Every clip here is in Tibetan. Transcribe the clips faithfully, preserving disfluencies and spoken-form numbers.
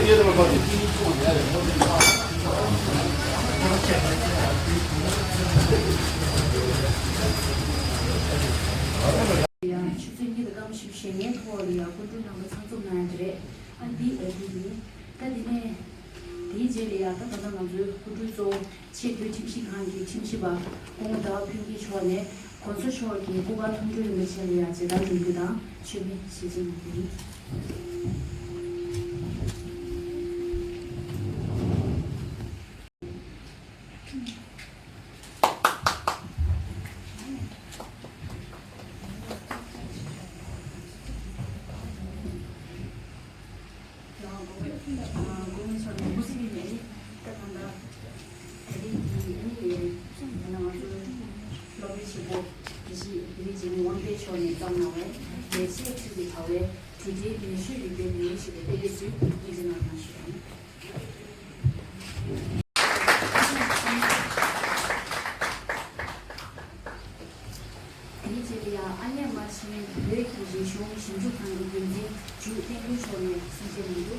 ཡང་ཆུ་ཚོད་གཉིས་དང་སྐར་མ་བཞི་བཅུ་ཞེ་ལྔའི་ཐོག་ལ་ཡང་སྐུ་མགྲོན་རྣམ་པ་ཚང་འཛོམས་གནང་ཡ་དེ་རེད། ཨ་འདི་ཨ་འདི་ཡིན། ད་འདི་ནས་དེའི་རྗེས་ལ་ཡང་ད་ད་ལྟ་ང་ཚོའི་སྐུ་མགྲོན་གཙོ་བོ་ཆེས་མཐོའི་ཁྲིམས་ཞིབ་ཁང་གི་ཁྲིམས་ཞིབ་པ་སྐུ་ངོ་ཟླ་བ་ཕུན་སྐྱིད་མཆོག་ནས་གོང་ས་མཆོག་གི་སྐུ་པར་མཐོང་གྲོལ་རིན་པོ་ཆེ་ལ་ཡང་མཇལ་དར་སྒྲོན་རྒྱུ་དང་མཆོད་མེ་ཞལ་ཕྱེ་གནང་རྒྱུ་ཡིན། ཡང་དགོངས་དགོངས་ཚོར་ནས་མུ་སི་ལི་ནས་ད་ད་ད་རེས་ཀྱི་ཨ་ནི་ང་ཚོའི་སློབ་གཉེར་ཆེན་པོ་དགེ་བཤེས་དགེ་ལེགས་འཇིགས་མེད་དབང་པད་མཆོག་ནས་བརྩམས་གནང་བའི་ལེགས་བཤད་ཁྲིད་ཀྱི་དྲ་བའི་གྲུབ་འབྲས་ཉི་ཤུ་རིག་པའི་ལེའུ་ཞེས་པའི་དཔེ་དེབ་ཚོའི་སྙན་སྒྲོན་གནང་གནང་ཞུ་དང་། དེའི་རྗེས་ལ་ཡང་ཨ་མྱེས་རྨ་ཆེན་བོད་ཀྱི་རིག་གཞུང་ཞིབ་འཇུག་ཁང་གི་འགན་འཛིན་འཇུ་བསྟན་ཀུན་མཆོག་ནས་གསུང་བཤད་གནང་རྒྱུ།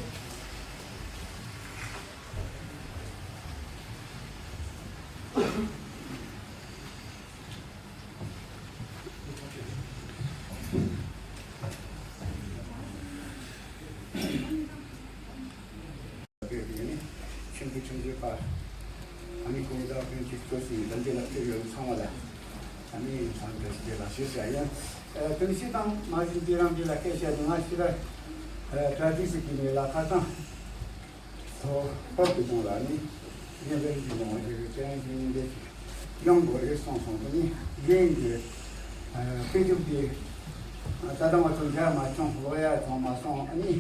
ཆེན་པོ་ཆུང་ཆུང་པ། ཨ་ནི་ཁོང་དང་ཕན་ཆད་གཙོ་ཞིང་དང་དེ་ལ་ཕེབས་ཡོད་ཚང་མ་ལ་ཨ་ནི་འཚམས་འདྲི་ཞུ་རྒྱུ་ལ་ཞུ་ཟེར་ཡང་། དེ་ནི་སྤྱི་བཏང་མ་གཞི་འདི་རང་འདི་ལ་སྐད་ཆ་འདི་ང་ཞིག་ལ་གྲ་སྒྲིག་ཞིག་གི་མེད་ལ་ཁ་སང་ཐོག་པར་དུ་གཏོང་ལ་ནི་ཉེ་བའི་གི་མང་བ་ཞིག་གི་དེ་རིང་གི་ཉིན་འདི་ཡོང་དགོས་རེད་གསུངས་སོང་། དེ་ནི་གཞན་གྱི་དཔེ་དེབ་འདི་ད་ལྟ་ང་ཚོ་མཇལ་མ་བྱུང་། ཀློག་ཡ་བྱུང་མ་སོང་། ཨ་ནི།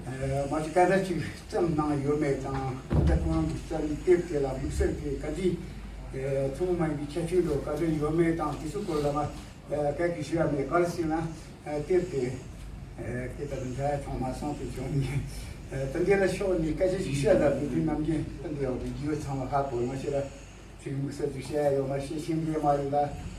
མ་གཞི་སྐད་ཆ་ཅིག་བརྩམས་གནང་ཡོད་མེད་དང་། ད་ཁོང་གིས་བརྩམས་པའི་དེབ་དེ་ལ་དམིགས་བསལ་གྱི་ག་དུས་ཐུན་མོང་མ་ཡིན་པའི་ཁྱད་ཆོས་འདྲ་བོ་ག་འདྲ་ཡོད་མེད་དང་། དེ་ཚོའི་སྐོར་ལ་ང་སྐད་ཅིག་ཞུ་ཡ་མེད། ག་རེ་ཟེར་ན་དེབ་དེ་དེ་ལྟར་མཇལ་ཡ་བྱུང་མ་སོང་། དེ་བྱུང་ནས་ད་འདི་ལ་ཕྱོགས་ནས་སྐད་ཆ་ཞིག་བཤད་ལ་དགོས་དུས་ནམ་རྒྱུན་ད་འདི་ཡོད་པའི་རྒྱུ་ཚང་མ་ཧ་གོ་ཡོང་ཕྱིར། ཅིག་དམིགས་བསལ་ཅིག་བཤད་ཡ་ཡོད་མ་རེད། ཤེས་མཁན་མ་རེད་ལ།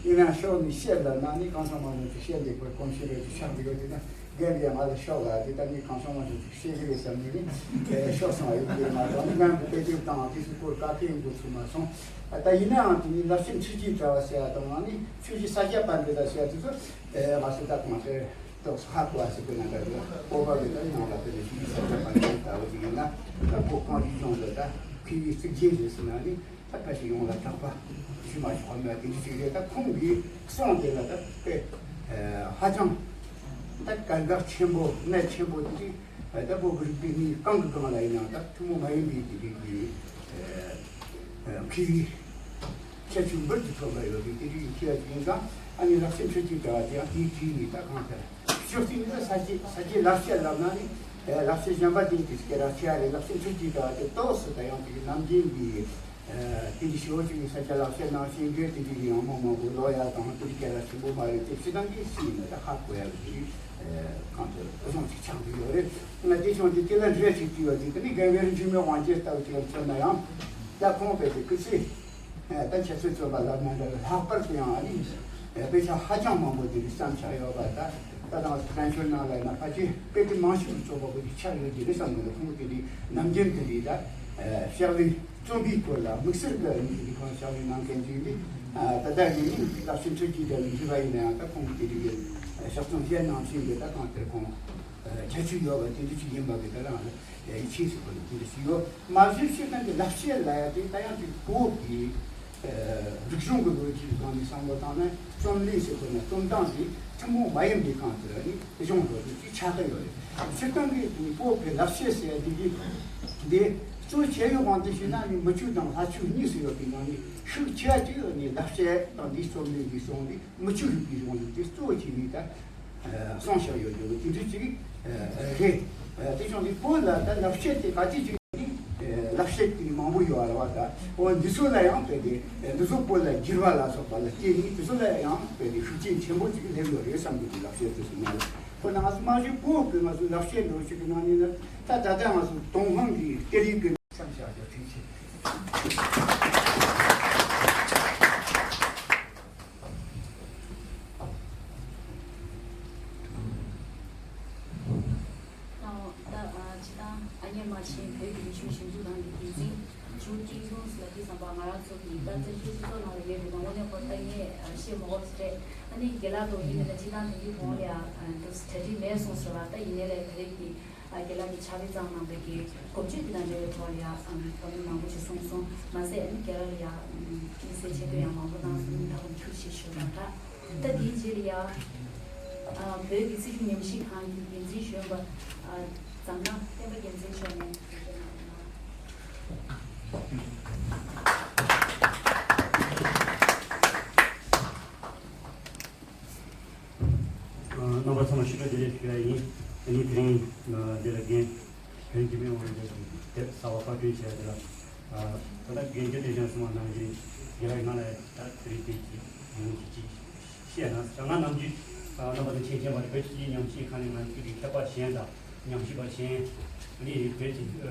ཡིན་ནའང་ཕྱོགས་ནས་བཤད་ལབ་ན་ནི་གང་བྱུང་མང་བྱུང་ཅིག་བཤད་འདུག་པར་གོམས་གཤིས་རེ་ཅིག་ཆགས་འདུག་ཡོད་དེ་ན། རྒན་ལ་ཡང་ང་ལ་ཕྱོགས་ལ་དེ་ལྟ་ནི་གང་བྱུང་མང་བྱུང་ཅིག་བཤད་ཀྱི་རེད་བསམ་ནས་ནི་ཕྱོགས་སོང་བ་ཡོད་དེ་མ་གཏོགས། ནི་ནང་གི་དཔེ་དེབ་དང་དེ་ཚོའི་སྐོར་ག་གེ་ཡིན་དགོས་ཚུལ་མ་སོང་། ད་ཡིན་ནའང་དེ་ནི་ལབ་ཤེས་འཕྲུལ་གྱི་དྲ་བ་ཟེར་ཡ་དང་། ནི་ཆོས་ཀྱི་ས་སྐྱ་པ་འདི་ལ་ཟེར་ཡ་དེ་ཚོ་ང་ཚོ་ད་གང་ཟེར་ཏོག་ཙམ་ཧ་གོ་བ་ཟེར་དགོས་ན་འདྲ་འདུག་སྤོབས་པ་མེད་ན་ཡང་ལ་དེ་ནི་ཆོས་ཀྱི་ས་སྐྱ་པ་འདི་ལྟ་བུ་ཅིག་ཡིན་ན། ད་ཁོ་གང་ཞིག་ཡོང་ལ་ད་མཁས་པའི་གཙིགས་རྒྱན་རེད་ཟེར་ན་ནི། ད་བཀྲ་ཤིས་ཡོངས་ལ་གྲགས་པ་ཞུ་མ་ཆོག་པ་མེད་པ་དེ་འདྲ་ཞིག་རེད། ད་ཁོང་གི་གསུང་དེ་ལ་ད་དཔེ་ཧ་ཅང་ད་གལ་འགངས་ཆེན་པོ་གནད་ཆེན་པོ་དེ་འདྲ། ད་བོད་ཀྱི་རིག་པའི་གནས་གང་གི་སྒང་ལ་ཡིན་ཡང་ད་ཐུན་མོང་མ་ཡིན་པའི་དེ་འདྲའི་གི་མཁས་པའི་ཁྱད་ཆོས་འབུར་དུ་ཐོན་པ་ཡོད་པའི་དེ་འདྲའི་མཁས་པ་ཅིག་ཡིན་ཙང་། ཨ་ནི་ལབ་ཤེས་འཕྲུལ་གྱི་དྲ་བ་དེ་ཡང་དེའི་དུས་ནས་ད་གང་ལྟར་ཤོག་ཐིག་ནི་ད་ས་སྐྱའི་ས་སྐྱའི་ལབ་ཤེས་ལབ་ན་ནི་ལབ་ཤེས་གཞན་པ་དེ་དེ་སྐད་ར་ཆེ་ཡ་རེད། ལབ་ཤེས་འཕྲུལ་གྱི་དྲ་བ་དེ་ཏོག་ཙམ་ད་ཡང་དེ་གི་ནམ་རྒྱུན་གྱི། དེ་འདྲའི་ཞེ་པོ་ཅིག་གི་ས་སྐྱ་ལབ་ཤེས་ནང་བཞིན་གྱི་དེ་འདྲའི་ཡང་མང་མང་པོ་ཀློག་ཡ་དང་དེ་འདྲའི་སྐད་ར་ཆེན་པོ་མ་རེད་དེ། སྤྱིར་བཏང་གི་སུ་ཡིན་ན་ད་ཧ་གོ་ཡ་གི་དེ་གང་དུ་བཟང་ཅིག་ཆགས་ཀྱི་ཡོད་རེད། ང་དེ་བྱུང་དུས་དེ་ལ་འབྲེལ་བ་ཞིག་བྱས་ཡོད་དེ། དེ་ནི་རྒན་བེར་འཇིགས་མེད་དབང་རྒྱལ་ལྟ་བུ་ཅིག་ལ་མཚོན་ན་ཡང་། ད་ཁོང་དཔེ་དེ་སྐུ་ཚེ་ད་འཆད་རྩོད་རྩོམ་པ་ལབ་ན་འདྲ་བའི་ལྷག་པར་དུ་ཡང་ཨ་ནི་དཔེ་ཆ་ཧ་ཅང་མང་པོ་དེ་རིགས་བརྩམས་བཞག་ཡོད་པ། ད་ད་དང་བཙན་བྱོལ་ནང་ལ་ཡིན་ན་ཕལ་ཆེར་དཔེ་དེབ་མང་ཤོས་ཀྱི་ཚོགས་པ་པོ་དེ་ཆགས་ཡོད་ཀྱི་རེད་བསམ་གྱི་འདུག་ཁོང་དེ་རིགས་ནམ་རྒྱུན་དེ་རིགས་ད་ཕྱག་ལས། རྩོམ་པའི་སྐོར་ལ་དམིགས་བསལ་གྱི་ཨ་ནི་དེ་རིགས་ཁོང་ཕྱག་ལས་གནང་མཁན་ཅིག་ཡིན་པས། ད་ལྟ་ཡིན་ནི་ལབ་ཤེས་འཕྲུལ་གྱི་དྲ་བའི་འགྲེལ་པ་ཡིན་ན་ཡང་ད་ཁོང་དེ་རིགས་ཀྱི་ཕྱག་རྩོམ་གཞན་ནང་བཞིན་གྱི་ད་གང་ལྟར་ཁོང་ཁྱད་ཆོས་ཡོད་པ་དེ་འདྲ་ཅིག་ཡིན་པ་གི་ད་རང་ལ་ཡིད་ཆེས་སུ་དགོས་ནས་དེ་འདྲ་ཞིག་ཡོད། མ་གཞི་སྤྱིར་བཏང་གི་ལབ་ཤེས་ལབ་ཡ་དེ་ད་ཡང་དེ་བོད་ཀྱི་རིག་གཞུང་གི་ལོ་རྒྱུས་ཀྱི་སྒང་ནས་བསམ་བློ་བཏང་ན། རྩོམ་ལེན་ཟེར་དགོས་ན་རྩོམ་སྟངས་དེ་ཐུན་མོང་མ་ཡིན་པའི་སྒང་དེ་ལ་ནི་གཞུང་ལོ་རྒྱུས་ཀྱི་ཆགས་ཀྱི་ཡོད་རེད། སྤྱིར་བཏང་གི་དེ་བོད་ཀྱི་ལབ་ཤེས་ཟེར་ཡ་དེ་གི་དེ་གཙོ་ཆེ་ཡོད་དབང་དུ་བྱས་ན་ནི་མི་ཆོས་དང་ལྷ་ཆོས་གཉིས་སུ་ཡོད་པའི་ནང་ནས་ཤུགས་ཆེ་བ་ཅིག་ནི་ལབ་ཤེས་དང་འདི་རྩོམ་ལེན་གྱི་གཞུང་འདི། མི་ཆོས་རིག་པའི་གཞུང་ལུགས་དེ་གཙོ་བོ་བྱས་ནས་ད་གསུངས་བཞག་ཡོད་རྒྱུ་དེ་འདྲ་ཅིག་རེད། དེ་བྱུང་དུས་བོད་ལ་ད་ལབ་ཤེས་དེ་ག་དུས་ཅིག་ནི་ལབ་ཤེས་དེ་མང་པོ་ཡོད་རེད་བ། ད་འོ་འདི་ཚོ་ལ་ཡང་དཔེ་དེ་འདི་ཚོ་བོད་ལ་བསྒྱུར་བ་ལ་སོགས་པ་ལ་བརྟེན་ནས་དེ་ཚོ་ལ་ཡང་དཔེ་དེ་ཤུགས་རྐྱེན་ཆེན་པོ་ཅིག་སླེབས་ཡོད་རེད་བསམ་གྱི་འདུག་ལབ་ཤེས་དེ་ཚོ་ནང་ལ། ཁོ་ན་ང་ཚོ་མ་གཞི་བོད་ཀྱི་ང་ཚོ་ལབ་ཤེས་འདྲ་བོ་ཞིག་གི་ནང་ནས་ན། ད་ད་ལྟ་ང་ཚོ་ཏུན་ཧོང་གི་སྐད་ཡིག་གི་བསམ་བྱ་རྒྱ་ཁྲིད་ཆེ། ད་ད་ཨ་ཅི་ད་ཨ་མྱེས་མ་ ཆེན་བོད་ཀྱི་རིག་གཞུང་ཞིབ་འཇུག་ཁང་གི་འགན་འཛིན་ཆུ་ཀྲིང་ཏུང་ཟེར་བ་དེ་ཙམ་པ་ང་རང་ཚོ་གི་ད་བཙན་བྱོལ་སྤྱི་ཚོགས་ནང་ལ་ཡོད་པའི་ནང་ལོགས་ནས་ཁོ་ལྟ་ངས་ཤེས་མ་དགོས་ཟེར། ཨ་ནི་རྒན་ལགས་དང་ཡིན་ནའི་ད་སྤྱི་བཏང་དེང་གི་གོང་ལ་ཡ་ད་གྲ་སྒྲིག་མེད་སོང་ཟེར་བ། ད་ཡིན་ནའི་ལས་ད་རེས་ཀྱི་རྒན་ལགས་ཀྱི་ཕྱག་དཔེ་བརྩམས་གནང་བའི་གི་གོ་བརྗོད་དེ་དང་འབྲེལ་བའི་ཐོག་ལ་ཡ་བཀའ་མོལ་མང་པོ་ཞིག་གསུངས་སོང་མ་ཟད། ཨ་ནི་རྒན་ལགས་ལ་ཡ་དམིགས་བསལ་ཆེ་བསྟོད་ཡང་མང་པོ་གནང་སོང་། ད་ཁོང་ཐུགས་རྗེ་ཆེ་ཞུ་བ་དང་། ད་དེའི་རྗེས་ལ་ཡ། ཨ། བོད་ཀྱི་སྲིད་བྱུས་ཉམས་ཞིབ་ཁང་གི་འགན་འཛིན་གཞོན་པ། ཨ། ཛམ་ནག་བསྟན་པ་རྒྱལ་མཚན་མཆོག་ནས། ཨ། རྣམ་པ་ཚང་མ་ཕྱི་དྲོ་བདེ་ལེགས་ཞུ་ཡ་ཡིན། ཨ་ནི་དེ་རིང་འདི་ལ་རྒན་བོན་འཇིགས་མེད་དབང་རྒྱལ་གྱི་དེབ་གསར་པ་པར་སྐྲུན་བྱས་དེ་ལ། ཨ། ད་ལྟ་རྒན་རྒྱལ་བསྟན་སྐྱོང་གསུང་བ་ནང་བཞིན་རྒན་ལགས་ང་ལ་ད་དེ་རིང་དེ་གི་ཡོང་གི་ཅིག་བཤད་ན་ཟེར། ང་ནམ་རྒྱུན་རྣམ་པ་ཚོ་མཁྱེན་མཁྱེན་པ་རེད། བོད་ཀྱི་ཉམས་ཞིབ་ཁང་ནས་ང་ཚོའི་གི་མཁས་པ་གཞན་དང་ཉམས་ཞིབ་པ་གཞན། ཨ་ནི་བོད་ཀྱི་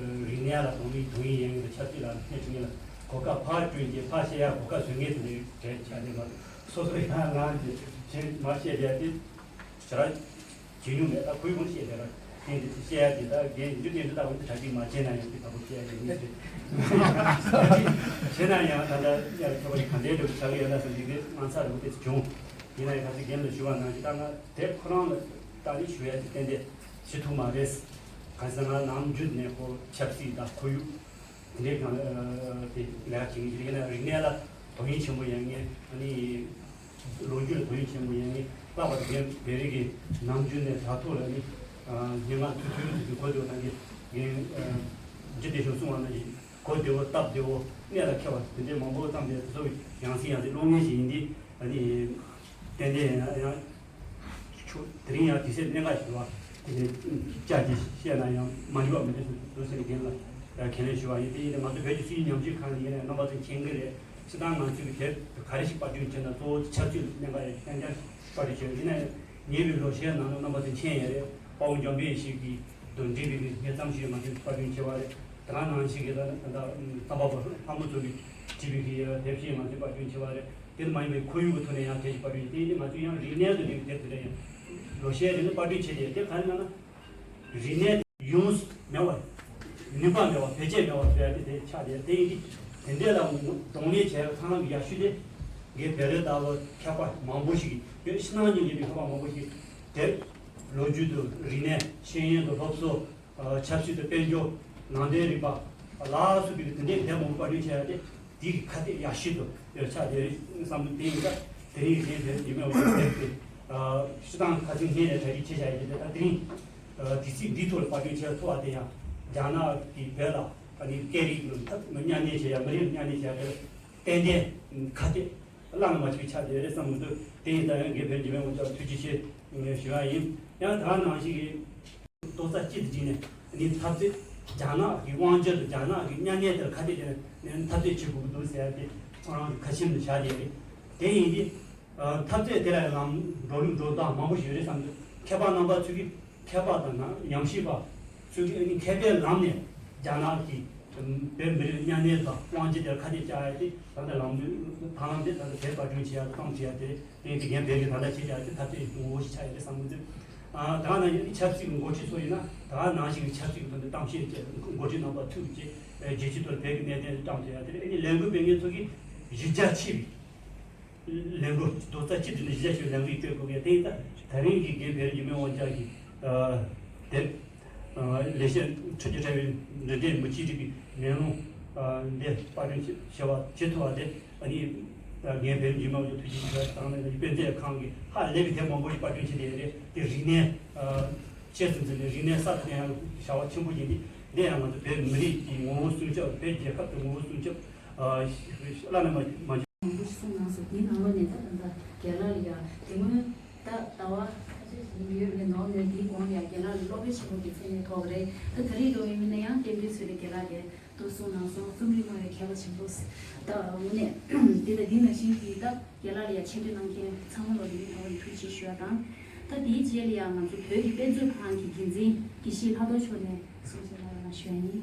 རིག་གནས་ལ་དོ་མི་དོ་དབྱིངས་ཡོད་མཁན་དང་ཆབ་སྲིད་ལ་སྣེ་ཁྲིད་མཁན་ལ་གོ་སྐབས་ཕར་བསྐྲུན་ཏེ་ཕར་བཤད་ཡ་གོ་སྐབས་བཟོ་མཁན་དེ་འདྲའི་གྲས་ཆགས་བསྡད་པ། སོ་སོ་ཡང་ངང་གིས་གཞན་མར་བཤད་བསྡད་དེ་ཞེ་དྲག་བྱེད་མྱོང་མེད། ད་ཁོའི་ངོས་བཤད་བསྡད་པ་དེ་འདྲ་བཤད་ཡ་དེ་ད་རྒན་ཡིན་རྒྱུ་དེ་འདྲ་ད་འོན་ཏེ་གྲ་སྒྲིག་མ་བྱས་ན་ཡང་དེ་ལྟ་བུ་བཤད་ཡ་ཡིན་ཟེར། བྱས་ན་ཡང་ད་ལྟ་ཡར་ཁྱོད་ཀྱིས་ག་འདྲའི་འདྲ་བོ་ཆགས་ཀྱི་ཡོད་ན་བསམ་གྱི་འདུག་ང་ཚ་རུ་དེ་བྱུང་། ཡིན་ན་ཡང་ད་ཅི་རྒན་ལ་ཞུ་བ་ནང་བཞིན་ད་ང་དེབ་ཁོ་རང་ལ་ལྟ་ནི་ཞུ་ཡ་དེ་ཏན་ཏན་བྱེད་ཐུབ་མ་རེད། གང་ཟེར་ང་ནམ་རྒྱུན་ནས་ཁོ་ཆབ་སྲིད་དང་ཁོར་ཡུག་དེ་འདྲའི་སྒང་ལ་དེ་ལས་ཀ་བྱེད་ཀྱི་ཡིན། ཡིན་ན་རིག་གནས་ལ་དོ་དབྱིངས་ཆེན་པོ་ཡོད་མཁན། ཨ་ནི་ལོ་རྒྱུས་ལ་དོ་དབྱིངས་ཆེན་པོ་ཡོད་མཁན། ལྷག་པར་དུ་རྒན་བེ་རི་གིས་ནམ་རྒྱུན་ནས་དྲ་ཐོག་ལ་ནི་སྙན་ངག་ཐུང་ཐུང་ཐུང་ཐུང་གོ་བདེ་བོ་དང་གི་རྒན་རྒྱལ་བསྟན་སྐྱོང་གསུང་བ་ནང་བཞིན་གོ་བདེ་བོ་སྟབས་བདེ་བོ་གནད་ལ་འཁེལ་བ་དེ་འདྲའི་མང་པོ་བརྩམས་ཏེ་དེ་ཚོ་ཡང་སེ་ཡང་སེ་ཀློག་མཁན་ཞིག་ཡིན་དུས། ཨ་ནི་ཏན་ཏན་ཡང་ཡང་ཆུ་དེ་རིང་ཡང་དུས་ཚོད་གནད་འགག་ཞིག་བ་དེ་ནས་བཅར་ཏེ་བཤད་ན་ཡང་མ་འགྲིག་པ་མི་འདུག་འདུག་ཟེར་ནས་རྒན་ལ་ཡང་ཁས་ལེན་ཞུ་བ་ཡིན། དེ་ཡིན་ན་ང་ཚོ་བོད་ཀྱི་སྲིད་བྱུས་ཉམས་ཞིབ་ཁང་ཡིན་ན་རྣམ་པ་ཚོས་མཁྱེན་གྱི་རེད། སྤྱིར་བཏང་ང་ཚོས་ཀྱི་དེབ་ག་རེ་ཞིག་པར་སྐྲུན་བྱས་ན་གཙོ་བོ་ཆབ་སྲིད་ལ་གནད་འགག་ཡོད་རྐྱང་རྐྱང་པར་སྐྲུན་བྱས་ཡོད། ཡིན་ན་ཡང་ཉེ་བའི་ལོ་ཤས་ནང་ལ་རྣམ་པ་ཚོས་མཁྱེན་ཡོད་རེད། དཔའ་བོ་འཇམ་དཔལ་ཞིག་གིས་དོན་འགྲིག་པའི་གི་ཉེ་ཙམ་ཞིག་ང་ཚོས་པར་སྐྲུན་བྱས་པ་རེད། དེ་ག་ནང་བཞིན་གྱི་ད་ད་ད་རྩམ་པ་པ་ལྷ་མོ་ཚོ་གིས་བྲིས་པའི་གི་དེབ་ཞིག་ང་ཚོས་པར་སྐྲུན་བྱས་པ་རེད། དེ་མ་ཡིན་པའི་ཁོར་ཡུག་གི་ཐོག་ནས་ཡང་དེ་ཞིག་པར་སྐྲུན་བྱས། དེ་ཡིན་དུས་ང་ཚོས་ཡང་རིག་གནས་དང་འབྲེལ་བའི་དེབ་དེ་འདྲ་ཡང་ལོ་ཤས་རིང་ལ་པར་སྐྲུན་བྱས་ཏེ། དེ་ག་རེ་ལབ་ན། རིག་གནས་ཡོངས་སུ་མེད་པ། ནུས་པ་མེད་པ། བེད་སྤྱད་མེད་པ་བཟོ་ཡ་དེ་དེ་ཆགས་ཏེ། དེ་ཡིན་དུས་དེ་འདྲས་ལ་གདོང་ལེན་བྱས་པའི་ཐབས་ལམ་ཡག་ཤོས་དེ་རྒན་བེ་རི་ལྟ་བུ་མཁས་པ་མང་པོ་ཞིག་ཡོད། ཕྱི་ནང་གཉིས་ལས་པའི་མཁས་པ་མང་པོ་ཞིག་དེབ་ལོ་རྒྱུས་དང་རིག་གནས། ཤེས་ཡོན་དང་སློབ་གསོ། ཆབ་སྲིད་དང་དཔལ་འབྱོར། ནང་བསྟན་རིག་པ་ལ་སོགས་པའི་དེ་འདྲའི་དེབ་མང་པོ་པར་སྐྲུན་བྱས་ཡ་དེ་དེའི་ཁ་གཏད་ཡག་ཤོས་དུ་ཆགས་བསྡད་རེད་བསམ་འདུག་དེ་ཡིན་ཙང་དེ་རིང་གི་རྒན་བེ་རི་འཇིགས་མེད་དབང་རྒྱལ་དེ་སྤྱིར་བཏང་ཁ་སང་སྔོན་ནས་གྲ་སྒྲིག་བྱས་བཞག་ཡོད་དེ། ད་དེ་རིང་དུས་ཚིགས་འདིའི་ཐོག་ལ་པར་སྐྲུན་བྱས་ཐུབ་པ་དེ་ཡང་རྒྱ་ནག་གིས་བོད་ལ་ཨ་ནི་སྐད་རིགས་མཉམ་གནས་བྱས་ཡ། མི་རིགས་མཉམ་གནས་བྱས་ཡ་དེ་ཏན་ཏན་ཁ་གཏད་བླ་ན་མ་མཆིས་ཆགས་བསྡད་རེད་བསམ་གྱི་འདུག་དེ་ཡིན་ཙང་ཡང་རྒན་བེ་རི་འཇིགས་མེད་དབང་རྒྱལ་ཐུགས་རྗེ་ཆེ་ཞུ་བ་ཡིན། ཡང་ད་ག་ནང་བཞིན་གྱི་རྡོག་རྩ་གཅིག་ཏུ་བསྒྲིལ་ནས་ནི་འཐབ་རྩོད། རྒྱ་ནག་གི་དབང་སྒྱུར་དང་རྒྱ་ནག་གི་མཉམ་གནས་དེར་ཁ་གཏད་བྱས་ནས་འཐབ་རྩོད་བྱེད་དགོས་ཀྱི་འདུག་ཟེར་ཏེ་ཁོ་རང་གི་ཁ་ཆེམས་དུ་བཞག་བསྡད་རེད། དེ་ཡིན་དུས་འཐབ་རྩོད་དེ་ལ་ལམ་འགྲོ་ལུགས་འགྲོ་སྟངས་མང་པོ་ཞིག་ཡོད་རེད་བསམ་འདུག་མཁས་པ་རྣམ་པ་ཚོས་ཀྱི་མཁས་པ་དང་ན་ཉམས་ཞིབ་པ་ཚོས་ཀྱི་ཨ་ནི་མཁས་པའི་ལམ་ནས་རྒྱ་ནག་གི་བོད་མི་རིགས་མཉམ་གནས་དང་དབང་སྒྱུར་དེར་ཁ་གཏད་བཅག་ཡ་དེ་ད་ལྟ་ལམ་ཐབས་ལམ་དེ་ད་ལྟ་དེབ་པར་སྐྲུན་བྱེད་ཡ་དང་གཏམ་བྱེད་ཡ་དེ་རེད། དེ་ཡིན་དུས་རྒན་བེ་རི་ད་ལྟ་བྱེད་བྱ་དེ་འཐབ་རྩོད་ངོ་བོ་ཞིག་ཆགས་ཡོད་རེད་བསམ་གྱི་འདུག་ཨ། ད་ག་ནང་བཞིན་ཆབ་སྲིད་ཀྱི་འགོ་ཁྲིད་ཚོ་ཡིན་ན་ད་ག་ནང་བཞིན་གྱི་ཆབ་སྲིད་ཀྱི་དོན་དུ་གཏམ་བཤད་བྱས། འགོ་ཁྲིད་རྣམ་པ་ཐུག་བྱས་རྒྱལ་སྤྱིའི་ཐོག་བོད་ཀྱི་གནད་དོན་གཏམ་བཤད་ཡ་དེ་རེད། ཨ་ནི་ལས་འགུལ་སྤེལ་མཁན་ཚོ་གིས་གཞི་རྒྱ་ཆེ་བའི་ལས་འགུལ། རྡོག་རྩ་གཅིག་ཏུ་ནི་གཞི་རྒྱ་ཆེ་བའི་ལས་འགུལ་སྤེལ་དགོས་ཀྱི། དེ་ཡིན་ད་དེ་རིང་གི་རྒན་བེ་རི་འཇིགས་མེད་དབང་རྒྱལ་གྱི་དེབ། ལེགས་བཤད་ཁྲོད་ཀྱི་ཕྲ་བའི་འདི་འདྲའི་མི་གཅིག་སྒྲིལ་གྱི་མེ་ལོང་འདི་པར་སྐྲུན་བྱེད་པ་བྱེད་ཐུབ་པ་དེ་ཨ་ནི་རྒན་བེ་རི་འཇིགས་མེད་དབང་རྒྱལ་ཐུགས་རྗེ་ཆེ་ཞུ་བ་དང་། ནས་དཔེ་མཛོད་ཁང་གིས་ཧ་ལས་པའི་དེབ་མང་པོ་ཞིག་པར་སྐྲུན་བྱས་ཏེ་རེད། དེ་རིག་གནས་ཆེད་དུ་འཛིན་པའི་རིག་གནས་གསར་དུ་གཏན་ཡང་བྱ་བ་ཆེན་པོ་ཡིན་ཏེ། འདི་ཡང་ང་ཚོ་བོད་མི་རིགས་ཀྱི་ངོ་བོ་སྲུང་སྐྱོབ། བོད་རྒྱལ་ཁབ་ཀྱི་ངོ་བོ་སྲུང་སྐྱོབ་བླ་ན་མ་མ་མང་པོ་ཞིག་གསུངས་གནང་སོང་། དེའི་ནང་ལོགས་ནས་ད་ད་ལྟ་རྒན་ལགས་ལ་ཡང་དེ་སྔོན་ད་ཟླ་བ་ཁ་ཤས་ཤིག་ཡོད་པའི་ནང་ནས་དེའི་གོང་ལ་ཡང་རྒན་ལགས་ལ་སློབ་དཔོན་ཆེན་མོ་གི་མཚན་གནས་ཐོབ་པ་རེད། ད་ད་རེས་འགྲོ་ཡིན་ན་ཡང་བསྟན་པའི་ཚུལ་ལ་རྒན་ལགས་ཀྱིས་ཏུ་གསུངས་གནང་སོང་། རྩོམ་རིག་སྨྲ་བའི་མཁས་པ་ཆེན་པོ། ད་དངོས་གནས་འདི་དང་འདི་ནང་བཞིན་གྱི་ད་རྒན་ལགས་ལ་ཡང་ཆེ་བསྟོད་གནང་མཁན་ཚང་མ་ལ་ཡིན་ཐོག་ནས་ཐུགས་རྗེ་ཆེ་ཞུ་བ་དང་། ད་དེའི་རྗེས་ལ་ཡང་ང་ཚོ་བོད་ཀྱི་དཔེ་མཛོད་ཁང་གི་འགན་འཛིན་དགེ་བཤེས་ལྷག་རྡོར་མཆོག་ནས་གསུང་བཤད་གནང་རོགས་གནང་ཞུ་ཡ་ཡིན།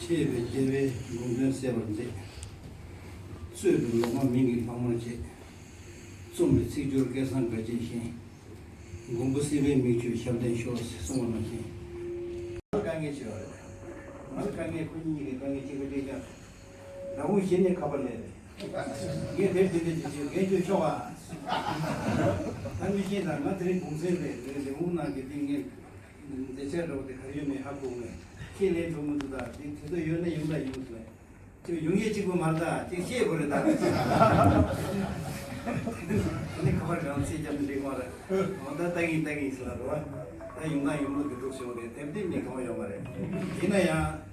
ཆེས་པའི་རྒྱལ་བའི་དགོངས་དོན་གསལ་བར་མཛད། གསོས་པའི་ལོ་མ་མིང་གི་ལྷག་མར་བཅས། རྩོམ་པའི་ཚིག་སྦྱོར་སྐལ་བཟང་དགའ་ཆེན་ཞིང་། མགོན་པོ་སྲིད་པའི་མིག་ཆུས་ཞབས་བརྟན་ཤོག་ཟེར་གསུངས་པ་ནང་བཞིན། དཀའ་ངལ་ཆེ་བ་རེད། ང་ལ་དཀའ་ངལ་ཁོ་གཉིས་ཀྱི་དཀའ་ངལ་གཅིག་པ་གཅིག་རྐྱང་། ཟླ་ཕུག་གཞི་ནས་ཁ་པར་སླེབས་རེད། ངས་དེབ་འདི་འདྲ་ཅིག་བྱས་འགན་བཅོལ་ཆོག་ག་ད་མི་ཤེས་ད་ང་དེ་རིང་གུང་སེང་རེད། ལས་ལས་འུ་ནང་གི་དེ་ངས་མཛད་འཆར་འདྲ་བོ་དེ་ག་རེ་ཡོད་མེད་ཧ་གོ་གི་མེད། ཁྱེད་ལས་འགྲོ་མི་འདུག་ད་དེ་དུས་ཚོད་ཡོད་ན་ཡོང་ད་ཡོང་ཟེར། ཁྱོད་ཡོང་ཡས་གཅིག་པུ་མ་རེད་ད། གཅིག་བཤད་དགོས་རེད་ད། ཨ་ནི་ཁ་པར་རང་ཚིག་རྒྱབ་ནས་འགྲིག་མ་རེད། འོ་ད་ལྟ་གིན་ལྟ་གིན་ཟེར་ལ་རོ། ད་ཡོང་ད་ཡོང་ལུགས་དེ་འགྲུབ་བྱུང་རེད། དེབ་དེབ་ནི་གང་ཡོད་མ་རེད། ཡིན་ན་ཡང་།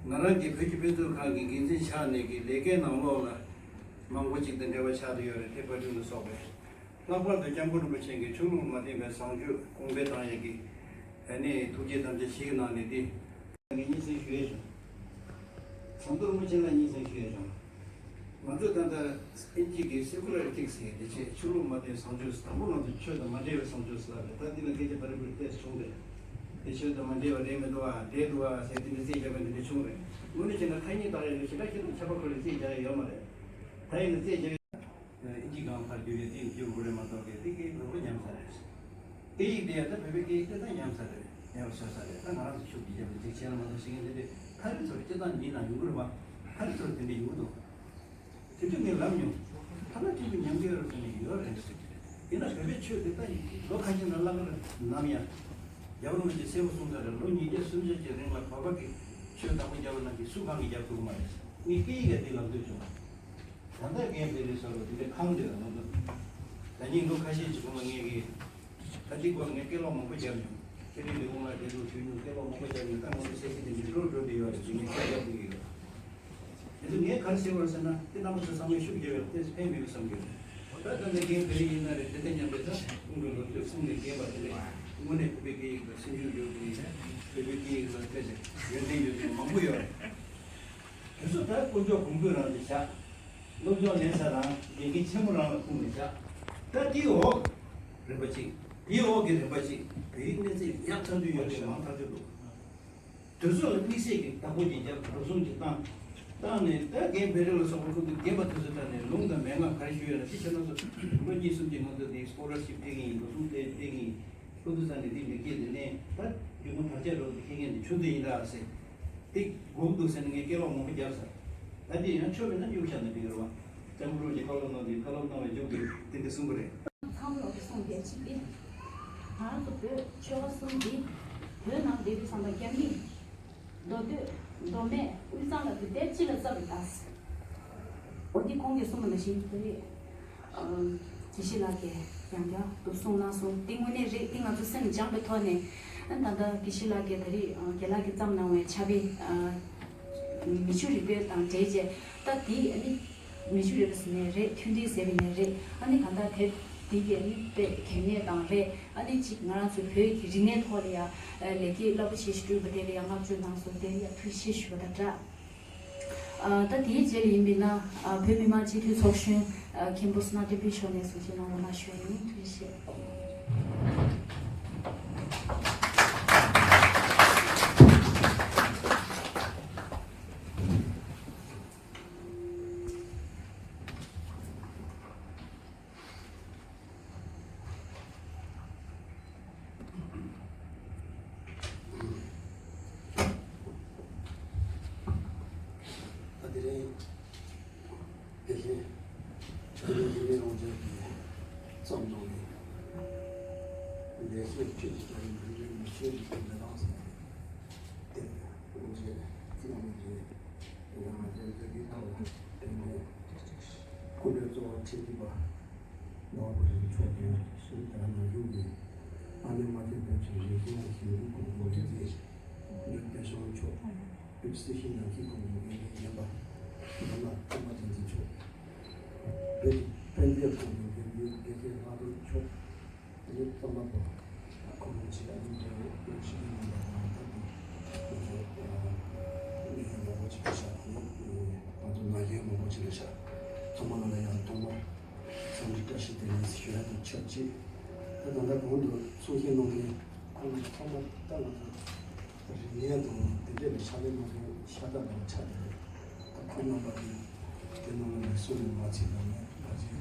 ང་རང་གི་བོད་ཀྱི་དཔེ་མཛོད་ཁང་གི་འགན་འཛིན་ཆགས་ནས་ཀྱི་ལས་ཀའི་ནང་ལོགས་ལ། མང་པོ་ཅིག་དང་འབྲེལ་བ་ཆགས་བསྡད་ཡོད་རེད། དེ་བར་དུ་ལ་སོགས་པའི། ལྷག་པར་དུ་སྐྱབས་མགོན་རིན་པོ་ཆེ་གིས་ཆོས་ལུགས་མ་བརྟེན་པའི་བཟང་སྤྱོད་གོང་འཕེལ་བཏང་ཡས་ཀྱི་ཨ་ནི་ཐུགས་རྗེ་དམ་བཅའ་ཞིག་གི་ནང་ནས་ཏེ། ངས་སྙན་སེང་ཞུ་ཡས་བྱུང་། ཟམ་གདོང་རིན་པོ་ཆེ་ལ་སྙན་སེང་ཞུ་ཡས་བྱུང་། ང་ཚོས་ད་ལྟ་ཨིན་ཇི་གི་སེ་ཀུ་ལར་ཨི་ཐིག་སི་ཟེར་ཡས་དེ་བྱས་ཆོས་ལུགས་མ་བརྟེན་བཟང་སྤྱོད་ཟེར། དང་པོ་ང་ཚོས་ཆོས་དང་མ་འབྲེལ་བའི་བཟང་སྤྱོད་ཟེར་ལབ་རེད། ད་འདི་ལ་སྐད་ཆ་བར་བར་ཏོག་ཙམ་བྱུང་རེད། དེ་ཆོས་དང་མ་འབྲེལ་བ་རེད་མི་འདུག་ཨ། འདྲེས་འདུག་ཨ་ཟེར་དེ་འདྲ་རྩིས་རྒྱག་པ་འདི་འདྲ་བྱུང་རེད། དངོས་གནས་བྱས་ན་ཐ་སྙད་བཏགས་ཡས་ལ་ཞེ་དྲག་ཞེ་དྲག་ཁྱད་པར་ཁོ་ལ་རྩིས་རྒྱག་ཡས་ཡོད་མ་རེད། ད་ཡིན་ན་རྩིས་རྒྱག་ཡས། ཨིན་ཇི་སྒང་ཕར་བསྒྱུར་ཡས་དེ་བསྒྱུར་དགོས་རེད་མ་གཏོགས་གལ་ཏེ་སྐད་ལོག་པ་ཉམས་ས་རེད། སྐད་ཡིག་དེ་ཡང་ད་བོད་པའི་སྐད་ཡིག་དེ་ད་ཉམས་ས་རེད། ཉམས་པ་བཟོས་ས་རེད། ད་ང་རང་ཚོ་ཤུགས་ཀྱིས་རྒྱབ་ནས་ཅིག་བྱས་ན་མ་གཏོགས་ཤེས་མཁན་དེ་འདྲས་ཐ་རེ་ཚོར་སྤྱིར་བཏང་མི་ནང་ཡོང་གི་རེད་བ། ཐ་རེ་ཚོར་དེ་འདྲས་ཡོང་གི་འདུག་དེ་དུས་ངས་ལབ་མྱོང་། ཐ་ན་ཐུན་གྱི་ཉམས་འགྱུར་རུ་ནས་ཡོད་རེད་ཟེར་གྱི་རེད། ཡིན་ན་བོད་པའི་ཆོས་དེ་ད་ལོ་ཁ་ཤས་ནང་བརླག་གི་རེད། ནམ་ཡང་། རྒྱལ་བ་རིན་པོ་ཆེས་གསལ་པོ་གསུངས་ཚར་རེད། ལོ་ཉིས་བརྒྱ་སུམ་བརྒྱ་ཀྱི་རིང་ལ་བོད་པ་གིས་ཆོས་བདག་པོ་རྒྱབ་པ་ནང་གི་སུ་གང་གིས་རྒྱབ་ཐུབ་ཀྱི་མ་རེད། ངས་སྐད་ཡིག་ག་དེ་ལབ་འདོད་བྱུང་། ད་ལྟ་རྒན་བེ་རི་ཟེར་བ་དེ་འདྲ་ཁང་དེ་ལ་ང་ཚོ། ད་ཉིན་ལོ་ཁ་ཤས་ཀྱི་གོང་ལ་ངས་ཀྱི། ད་ཅིག་གོང་ངས་སྐད་ལོག་མང་པོ་བརྒྱབ་མྱོང་། ཁྱེད་རིང་འདི་གོང་ལ་དེ་ཚོ་ཞུས་མྱོང་། སྐད་ལོག་མང་པོ་བརྒྱབ་མྱོང་། ད་ང་ཚོ་ས་ཆ་དེ་འདྲ་འགྲོ་འགྲོ་བསྡད་ཡོད་རེད་ཟེར་ངས་སྐད་རྒྱབ་དགོས་ཀྱི་ཡོད། དེ་ཚོ་ངས་ག་རེ་ཟེར་བ་རེད་ཟེར་ན། དེ་རྣམ་པ་ཚོ་ཚང་མས་ཤུགས་རྒྱབ་ཡོད་དེ་ཕན་མེད་པ་བསམ་གྱི་ཡོད། ད་ད་ལྟ་རྒན་བེ་རི་ཡིན་ན་རེད། དེ་ལྟ་མཉམ་པའི་ད་ཁོང་གི་ལོ་ཚོད་གསུམ་ནས་བརྒྱད་པ་དེ་ལས་དངོས་གནས་བོད་པའི་སྐད་ཡིག་ལ་སེམས་ཤུགས་ཡོད་དགོས། བོད་པའི་སྐད་ཡིག་ལ་ཐད་ཀྱི་ཡོན་ཏན་ཡོད་མཁན་མང་པོ་ཡོད་རེད། དེ་ཚོ་ད་དཀོན་མཆོག་གོང་འཕེལ་རང་ལ་བཞག་སློབ་སྦྱོང་ལེན་ས་རང་དགེ་རྒན་ཆེན་མོ་རང་ལ་ཁུངས་ནས་བཞག་ད་དེའི་འོག་རིམ་པ་གཅིག་དེའི་འོག་གི་རིམ་པ་གཅིག་བོད་ཡིག་གནས་ཚད་ཡག་ཐག་ཆོད་ཡོད་རེད། མང་ཐག་ཆོད་འདུག་དེ་ཚོ་ལ་དམིགས་བསལ་གྱི་བདག་པོ་ཅིག་བརྒྱབ་འགྲོ་སོང་ཅིག་བཏང་། བཏང་ནས་ད་རྒན་བེ་རི་ལ་སོགས་པ་ཁོ་ཚོ་རྒན་པ་དེ་ཚོ་ལྟ་ནས་ལུང་དང་མན་ངག་ག་རེ་ཞུ་ཡོད་ན་དེ་བྱས་ན་ཚོ་ལོ་གཉིས་གསུམ་གྱི་ནང་དུ་དེ་སྐོ་ལར་ཤིབ་སྤྲད་ཀྱི་ཡིན། འགྲོ་སོང་སྤྲད་སྤྲད་ཀྱི་ཡིན། ཁོ་ཚོ་ས་ནས་དེ་མི་སྐྱེས་དེ་ནས་ད་རྒྱུ་མ་བར་ཆད་རོགས་དེ་ཁེ་ངན་དེ་ཆུང་དུ་ཡིན་ད་ཟེར། དེ་དགོས་འདུག་ཟེར་ནས་ངས་སྐད་ལོག་མང་པོ་བརྒྱབ་ས། ད་དེ་ཡང་ཆོ་མེད་ན་སྨྱུག་བཞག་ན་འགྲིག་གི་རེད་བ། ལྕམ་རོགས་ཀྱི་བཀའ་སློབ་གནང་དུས་བཀའ་སློབ་གནང་བའི་མཇུག་ཏུ་དེ་འདྲ་གསུང་གི་རེད། ཚང་མ་ལོག་གི་གསུང་གལ་ཆེ་སྟེ། ང་རང་ཚོ་བོད་ཆོལ་ཁ་གསུམ་འདི་བོད་ནང་བསྡད་དུས་ཙམ་པ་རྒྱ་མི་མདོ་སྟོད་མདོ་སྨད་དབུས་གཙང་ལ་དུས་དེབ་སྤྱི་ལ་བསླབ་པའི་ད། འོ་འདི་གོང་གི་གསུངས་པ་ནང་བཞིན་དེ་རེད། དགེ་བཤེས་ལགས་ཀྱིས་ཡང་བསྐྱར་དུ་གསུངས་གནང་སོང་། འདི་དངོས་གནས་རེད། འདི་ང་ཚོ་སེམས་སྦྱངས་པའི་ཐོག་ནས་ཨ་ད་ལྟ་དགེ་བཤེས་ལགས་ཀྱིས་ད་རེས་རྒན་ལགས་ཀྱིས་བརྩམས་གནང་བའི་ཕྱྭ་པའི་མི་ཆོས་རིག་པའི་དང་འབྲེལ་བྱས། ད་འདི་ཨ་ནི་མི་ཆོས་རིག་པ་ཟེར་ནའི་རེད། མཐུན་སྒྲིལ་ཟེར་བ་ནའི་རེད། ཨ་ནི་གང་ལྟར་དེབ་འདི་གས་ཨ་ནི་དཔེ་གལ་གནད་དང་རེད། ཨ་ནི་གཅིག་ང་རང་ཚོའི་བོད་ཀྱི་རིག་གནས་ཐོག་ལ་ཡང་ལེགས་སྐྱེས་རླབས་པོ་ཆེ་ཞིག་བསྐྲུན་པ་དེ་ལ་ཡང་བསྔགས་བརྗོད་གནང་སོང་། དེ་ལ་ཡང་ཐུགས་རྗེ་ཆེ་ཞུ་བ་དང་སྦྲགས། ཨ་ད་དེའི་རྗེས་ལ་ཡིན་པས་ན་ཨ་བོད་མི་མང་སྤྱི་འཐུས་ཚོགས་གཞོན་ཨ་མཁན་པོ་བསོད་ནམས་བསྟན་འཕེལ་མཆོག་ནས་གསུང་བཤད་གནང་བར་མ་ཞུ་ཡིན། ཐུགས་རྗེ་ཆེ། ད་དེ་རིང་དགེ་བཤེས་དགེ་བཤེས་རིན་པོ་ཆེ་གིས་བརྩམས་གནང་བའི་ལེགས་བཤད་ཁྲིད་ཀྱི་རྒྱ་ཡིག་འདི་རིང་མི་ཆོས་ཀྱི་འདི་དང་ཟེར་ཏེ་དབུ་འབྱེད་གནང་བའི་རྗེས་ཡང་ང་ཚོས་མཛད་འཕྲིན་ཐོག་ལ་བརྟེན་ནས་སྐུ་ལས་གཙོ་བོ་ཁྲིད་ཀྱི་པ། ནོར་བུ་རིན་མཆོག་གིས་སུ་དར་ནང་བཞུགས་ཀྱི་ཨ་ནེ་མ་ཐེ་བོད་ཀྱི་རིག་གཞུང་ཞིབ་འཇུག་ཁང་གི་འགོ་འཛིན་རྒན་པད་ཤོང་མཆོག་བོད་སྲིད་ཤིང་ནགས་ཀྱི་ཁོངས་ཀྱི་འགན་འཛིན་རྒན་པ་རྒན་ལགས་སྟོན་པ་བསྟན་འཛིན་མཆོག་བོད་ཀྱི་དཔེ་མཛོད་ཁང་གི་འགན་འཛིན་དགེ་བཤེས་ལྷག་རྡོར་མཆོག་དེ་ནས་རྩོམ་པ་པོ་ཁོང་ཆེད་ཨ་ནེ་རྒྱལ་བོ་བོད་སྲིད་ཤིང་ནགས་ཀྱི་ཁོངས་ཀྱི་ང་ཚོ་ཨ་ནེ་མང་པོ་ཅིག་ཤར་ཁོང་ང་ཚོ་ན་གཞོན་མང་པོ་ཅིག་ལ་ཤར་ཚང་མ་ལ་ཡང་ཐོག་མར། འཚམས་འདྲི་བཀྲ་ཤིས་བདེ་ལེགས་ཞུ་ཡ་དང་ཆབས་ཅིག་ད་ད་ལྟ་གོང་དུ་གསུང་བཤད་གནང་མཁན་ཁོང་རྣམ་པ་ཚང་མ་ད་ང་ཚོ་རིག་གནས་དང་དེ་འདྲ་ལ་ཕྱག་ལས་གནང་མཁན་ཤ་སྟག་རང་ཆགས་བསྡད་རེད། ད་ཁོང་རྣམ་པ་གིས་ དེ་ནང་ལ་ནས་སུ་ནས་མ་ཚིག་དང་ནས་ཕལ་ཆེར་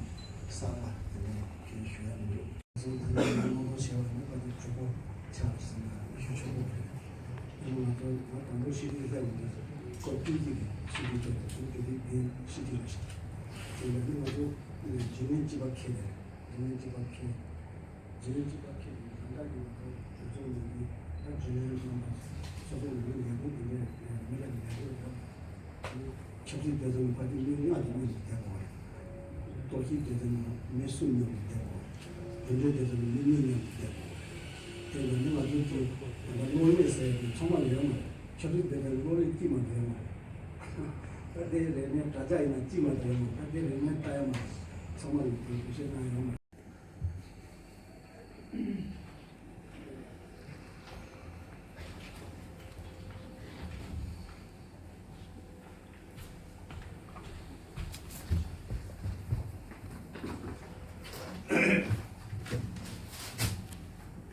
གསར་པ་དེ་ནས་ཁས་ཞུ་ཡ་མི་འདུག་གཟུགས་ཐ་སྙད་སྣང་ཚོར་བྱས་པ་ནི་ཕལ་ཆེར་གྲུབ་པོ་ཆགས་ཟིན་ན་ཞུ་ཆོག་པོ་རེད། ཡང་ང་ཚོ་ང་དང་པོ་ཤི་དུས་ལྷ་ཡོང་དུས་སྐོར་དཀྱིལ་གྱི་ཤི་དུས་ཚོད་དུ་དེ་དུས་དེ་ཤི་དུས་ལ་ཤི་དེ་ལ་ནི་ང་ཚོ་རྒྱུན་ལྡན་སྐྱིད་པ་ཁེལ་ནས་རྒྱུན་ལྡན་སྐྱིད་པ་ཁེལ། རྒྱུན་ལྡན་སྐྱིད་པ་ཁེལ་ནས་ལམ་ཁ་གི་ང་ཚོ་དུས་ཚོད་ནང་གི་ད་རྒྱུན་ལྡན་རྣམ་པ་སོ་སོ་ནང་གི་ལས་ཁུངས་དེ་འདྲའི་མི་ལ་ལས་ཁུངས་ཡོད། ཆབ་སྲིད་སྡེ་ཚན་ཕལ་ཆེར་མི་ལྔ་དང་མཉམ་དུ་བསྡད་དགོས་རེད། གཏོར་བཤིག་སྡེ་ཚན་ནང་མི་གསུམ་མཉམ་དུ་བསྡད་དགོས་རེད། གདོན་འདྲེ་སྡེ་ཚན་ནང་མི་གཉིས་མཉམ་དུ་བསྡད་དགོས་རེད། དེ་ལ་ནི་ང་ཚོའི་གི་ད་ལྟ་གློག་མེ་ཟེར་དེ་ཚང་མ་ལ་ཡོད་མ་རེད། ཆབ་སྲིད་སྡེ་ཚན་གློག་མེ་དཀྱིལ་མ་འགྲོ་ཡོད་མ་རེད། ད་དེ་རེད་མེད་དྲ་རྒྱ་ཡིན་ན་དཀྱིལ་མ་འགྲོ་ཡོད་མ་རེད། ད་དེ་རེད་མེད་ལྟ་ཡོད་མ་རེད། ཚང་མ་ལ་དེ་འགྲེལ་བཤད་གནང་ཡོད་མ་རེད།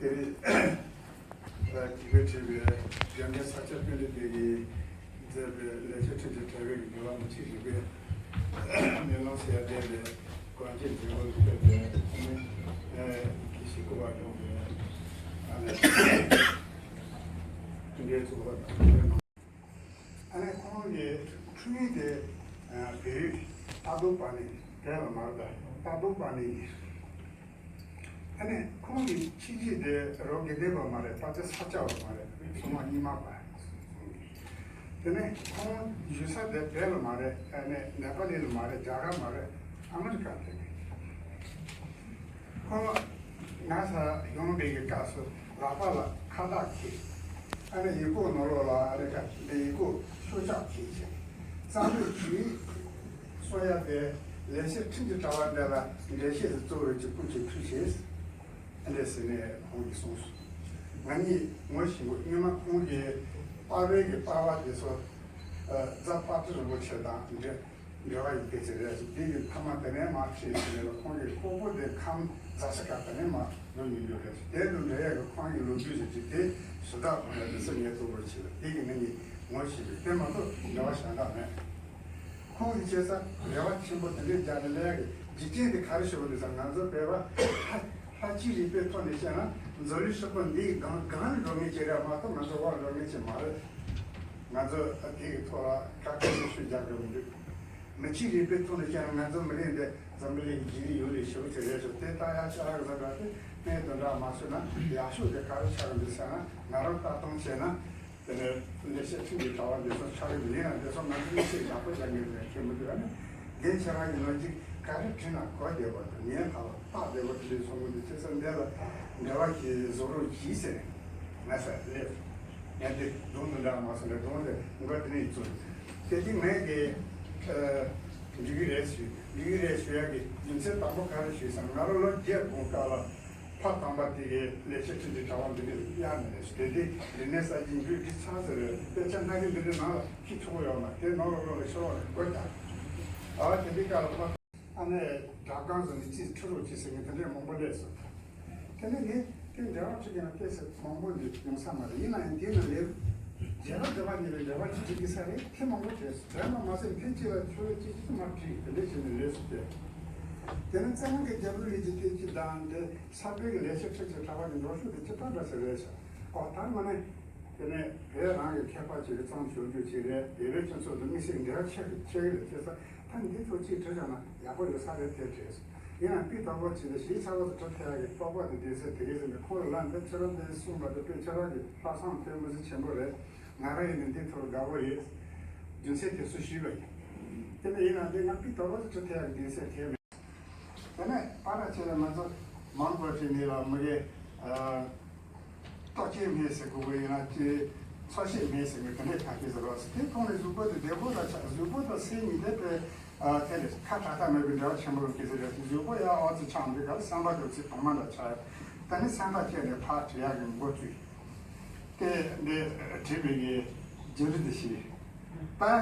དེ་རིང་། ད་གི་གེ་ཁྲི་པའི་རྒྱལ་མཚན་ས་སྐྱ་པཎྜི་ཏ་གིས་མཛད་པའི་ལེགས་བཤད་ཁྲིད་ཀྱི་དྲ་བའི་འགྲེལ་པ་མུ་ཁྱུད་རིག་པའི་མེ་ལོང་ཟེར་ཡ་དེ་ལས་གོང་ཆེན་འགྲེལ་པ་ལ་ཕེབས་པའི་ཨ་ནི་དགེ་བཤེས་སྐུ་པར་ལྗོངས་པའི་ཨ་ནི་འགྲེལ་ཚུལ་བ་དང་། ཨ་ནི་ཁོང་གི་འཁྲུངས་ཡུལ་དེ་བལ་ཡུལ་རྟ་རྡོ་པ་ཎི། བལ་ལ་མ་རེད་ད། རྟ་རྡོ་པ་ཎི་ཡིན། ཨ་ནི་ཁོང་གི་ཁྱིམ་གཞིས་དེ་རོ་དགེ་ལྡན་པ་མ་རེད། ཕལ་ཆེར་ས་སྐྱ་བ་མ་རེད། ཚང་མ་རྙིང་མ་པ། དེ་ནས་ཁོང་བཞུགས་ས་དེ་བལ་ལ་མ་རེད། ཨ་ནི་ནེ་པ་ལི་ལ་མ་རེད། རྒྱ་གར་མ་རེད། ཨ་མི་རི་ཀ་དེ་རེད། ཁོང་ངྷ་ས་ཡོང་བའི་གི་སྐབས་སུ་ལག་པ་ལ་ཁ་བཏགས་འཁྱེར། ཨ་ནི་ཡི་གུ་ནང་ལོགས་ལ་ཨ་རི་ཀ་འདི་ཡི་གུ་ཤོག་ཆག་འཁྱེར་བྱས། གཙང་པོའི་ཆུ་ཡིག་གསུང་ཡ་དེ་ལེགས་བཤད་ཁྲིམས་ཀྱི་དྲ་བ་འདི་ལ་འགྲེལ་བཤད་དུ་གཙོ་བོ་ཅིག་ཕུལ་ཅིག་ཕུལ་བྱས། ཨ་འདྲས་ཟེར་ནས་ཁོང་གིས་གསུངས་སོང་། ང་གཉིས་ངོ་ཤེས་གོ། སྔོན་མ་ཁོང་གིས་པར་པའི་གི་པར་བ་དེ་ཚོ་རྫ་དཔལ་སྤྲུལ་རིན་པོ་ཆེ་དང་འབྲེལ། འབྲེལ་བ་ཡོད་མཁན་ཅིག་རེད་ཟེར། དེ་གི་མཐའ་མ་དེ་ནས་མར་ཁྲིད་ཟེར་ནས་ཁོང་གི་ལྐོག་པོ་དེ་ཁམས་རྫ་ཆུ་ཁ་དེ་ནས་མར་འགྲོ་ཡོང་རྒྱུ་རེད་ཟེར། དེ་དང་འབྲེལ་ཡག་གི་ཁོང་གི་ལོ་རྒྱུས་ཟེར་གྱི་དེ་ཞུ་དག་ཁོང་ལ་དེ་ཚོ་ངས་གཙོ་བོར་བྱས་པ་དེ་གི་ང་གཉིས་ངོ་ཤེས་པས། དེ་མ་གཏོགས་འབྲེལ་བ་གཞན་དག་མེད། ཁོང་གི་བྱས་ཙང་རེ་བ་ཆེན་པོ་དེ་འདྲའི་རྒྱག་ནས་ལས་ཀྱི་འཇིག་རྟེན་དེ་ག་རེ་ཞུ་བ་དེ་ཙང་ང་ཚོ་བོད་པ་ལྷ་ལྷ་སྤྱིའི་རིག་པའི་ཐོག་ནས་བཤད་ན་འཛམ་གླིང་ཧྲིལ་པོ་འདིའི་སྒང་སྒང་ལ་འགྲོ་མཁན་ཅིག་རེད་མ་གཏོགས་ང་ཚོ་བར་འགྲོ་མཁན་ཅིག་མ་རེད། ང་ཚོ་དེ་གི་ཐོག་ལ་ཁ་ཁ་ཤུ་ཤུ་རྒྱག་དགོས་མི་འདུག་མི་སྤྱིའི་རིག་པའི་ཐོག་ནས་བཤད་ན་ང་ཚོ་མི་རིགས་འདི་འཛམ་བུ་གླིང་གི་རྒྱུན་རིང་ཡོད་རེད་ཞེ་པོ་ཅིག་རེད་ཤག་དེ་ལྟ་ཡག་ཆ་ལག་ཟ་འདྲ་དེ་སྨན་དོན་དག་མ་ཚུད་ན་ཡག་ཤོས་དེ་ག་རེ་ཆགས་ཀྱི་འདུག་ཟེར་ན། ང་རང་ལྟ་སྟངས་བྱས་ན་དེ་ནས་ལེགས་བཤད་ཁྲིམས་ཀྱི་དྲ་བ་འདི་ཚོ་ཆགས་ཀྱི་མིན་ན། འདི་ཚོ་ང་ཚོ་མི་ཚེ་ཡག་པོ་བཞག་མཁན་རེད་ཁྱེད་མི་འདུག་ཨ་ནི་རྒན་ཁྱེད་རང་གི་ལོ་རྒྱུས་ག་རེ་བྲིས་ན་གོ་བདེ་བ་དང་ངའི་ལྷག་པ་རྟགས་བདེ་བ་དེ་འདྲའི་ཚོགས་མི་འདུག་ཁྱེད་ཚོ་འདི་ལ་འབྲེལ་བ་གྱིས་བཟོ་རོགས་གྱིས་ཟེར་ནས་ང་ས་སླེབས། ངས་དེ་གདོང་དུ་འདྲ་མ་སོང་ནས་གདོང་དེ་མགོ་དེ་ནས་བཙུགས། དེ་དུས་ངས་ཀྱི་འགྲིག་གི་རེད་ཞུས། འགྲིག་གི་རེད་ཞུ་ཡག་གི་རྒྱུ་མཚན་དང་པོ་ག་རེ་ཞུས་སམ། ང་རང་ལོ་བརྒྱད་གོང་སྐབས་ལ་ཕ་དམ་པ་དེ་གའི་ལས་བྱེད་ཁྲིམས་ཀྱི་དྲ་བ་འདི་ནས་གཡར་ནས་རེད་ཞུ། དེ་དུས་རིག་གནས་གསར་བརྗེ་འགྲོས་འགྲིག་ཚར་ཟེར་རེད། དཔེ་ཆ་སྣ་ཁ་འདི་འདྲ་ནང་ལ་ཁྱི་ཆོག་ཡོད་མ་དེ་ནང་ལ་ལོག་ལ་ཤོར་བ་རེད་དགོས་ཀྱང་། ཨ་དེ་དུས་སྐབས་ལ་ཕ། ཨ་ནེ་སྒྲ་སྒང་ཟེར་ནས་ཅིས་ཁྲི་རོགས་ཅིས་ཟེར་མཁན་དེ་འདྲས་མང་པོ་སླེབས་སོང་། དེ་ནས་ངས་དེ་འབྲེལ་བ་ཁྲིད་ཀྱི་ན་ཏོག་ཙམ་མང་པོ་འདི་ཡོང་ས་མ་རེད། ཡིན་ན་ཡང་དེ་ན་ལེབ་རྒྱལ་བ་དགེ་བ་གཉིས་ལ་འབྲེལ་བ་ཅིག་འགྲིག་གི་ས་རེད། དེ་མང་པོ་བྱས་སོང་། དེ་མ་མ་ཟད་དེ་གཅིག་ལ་ཆོས་གཅིག་གཅིག་མ་བྲིས་དེ་འདྲས་བྱས་ནས་ལེབ་སོང་སྟེ། དེ་ནས་བཙན་དབང་གི་རྒྱལ་པོའི་ལས་ཀྱི་ལྟས་ཀྱི་དང་དེ་ས་པཎ་གྱི་ལས་བྱེད་ཁྲིད་ཀྱི་གྲྭ་པ་གི་འགྲོ་ཕྱོགས་དེ་ཅི་ལྟར་འདྲ་ཟེར་རེད་ཤག་ཨོ་ད་མ་ནས། དེ་ནས་བོད་རང་གི་མཁས་པ་ཅིག་གིས་གཙང་ཞུ་རྒྱུ་ཅིག་རེད། བོད་པའི་སྤྱི་ཚོགས་དང་དམིགས་བསལ་འབྲེལ་བ་ཆེ་ཆེ་གི་རེད་ཅེས་ཟེར། ད་འདི་ཚོ་གཅིག་བྲིས་བཞག་ན་ཡག་པོ་ཡོད་ས་རེད་དེ་བྲིས། ཡིན་ནའང་སྤུས་དག་པོ་བྱས་ཏེ་གཞིས་ཆགས་པ་ཚོ་བྲི་ཐུབ་ཡག་གི་སྤོབས་པ་དང་གདེང་ཚོད་དེ་གས་ཟེར་ནས་ཁོང་ལ་ལན་འདི་ཁྱེད་རང་འདི་གསུངས་པ་དེ་དཔེ་ཁྱེད་རང་གི་ལྷག་བསམ་དཔེ་མི་སྲིད་ཆེན་པོ་རེད། ང་རང་ཡིན་ནའང་འདི་ཐོག་དགའ་པོ་ཡོད། རྒྱུ་མཚན་དེ་ཚོ་ཞུས་པ་ཡིན། དེ་ནས་ཡིན་ནའང་འདི་ང་སྤུས་དག་པོ་ཞིག་བྲི་ཐུབ་ཡག་གི་གདེང་ཚོད་དེ་མེད། དེ་ནས་པར་ཆེ་ལ་ང་ཚོ་མང་པོ་བྲིས་ནས་ལ་མི་གེ་ཨ། ལྟོ་སྐྱེས་མེད་ཟེར་དགོས་པ་ཡིན་ན་ཅི། འཚོ་བྱེད་མེད་ཟེར་ནས་དེ་འདྲའི་ཁ་སྐད་ཟེར་རོགས་ཟེར། དེ་ཐོག་ནས་གཟུགས་པོ་དེ་བདེ་པོ་ལ་ཆགས། གཟུགས་པོ་དང་སེམས་གཉིས་དེ་དཔེ་ཨ་དེ་ལས་ཁ་ཐག་ཐག་མེད་པའི་འབྲེལ་བ་ཆེན་པོ་ཡོད་ཀྱི་ཟེར་རེད། གཟུགས་པོ་ཡང་ཨོ་ཙི་ཆགས་འདུག་ག་སེམས་པ་དེ་ཚེ་གདོང་མ་འདྲ་ཆགས་ཡོད། དེ་ནས་སེམས་ཐག་བཅད་ནས་ཕར་བྲིས་ཡག་གི་འགོ་བཙུགས། དེ་འདི་བྲིས་པའི་གི་བརྗོད་རིགས་འདི་ཞིག་ད་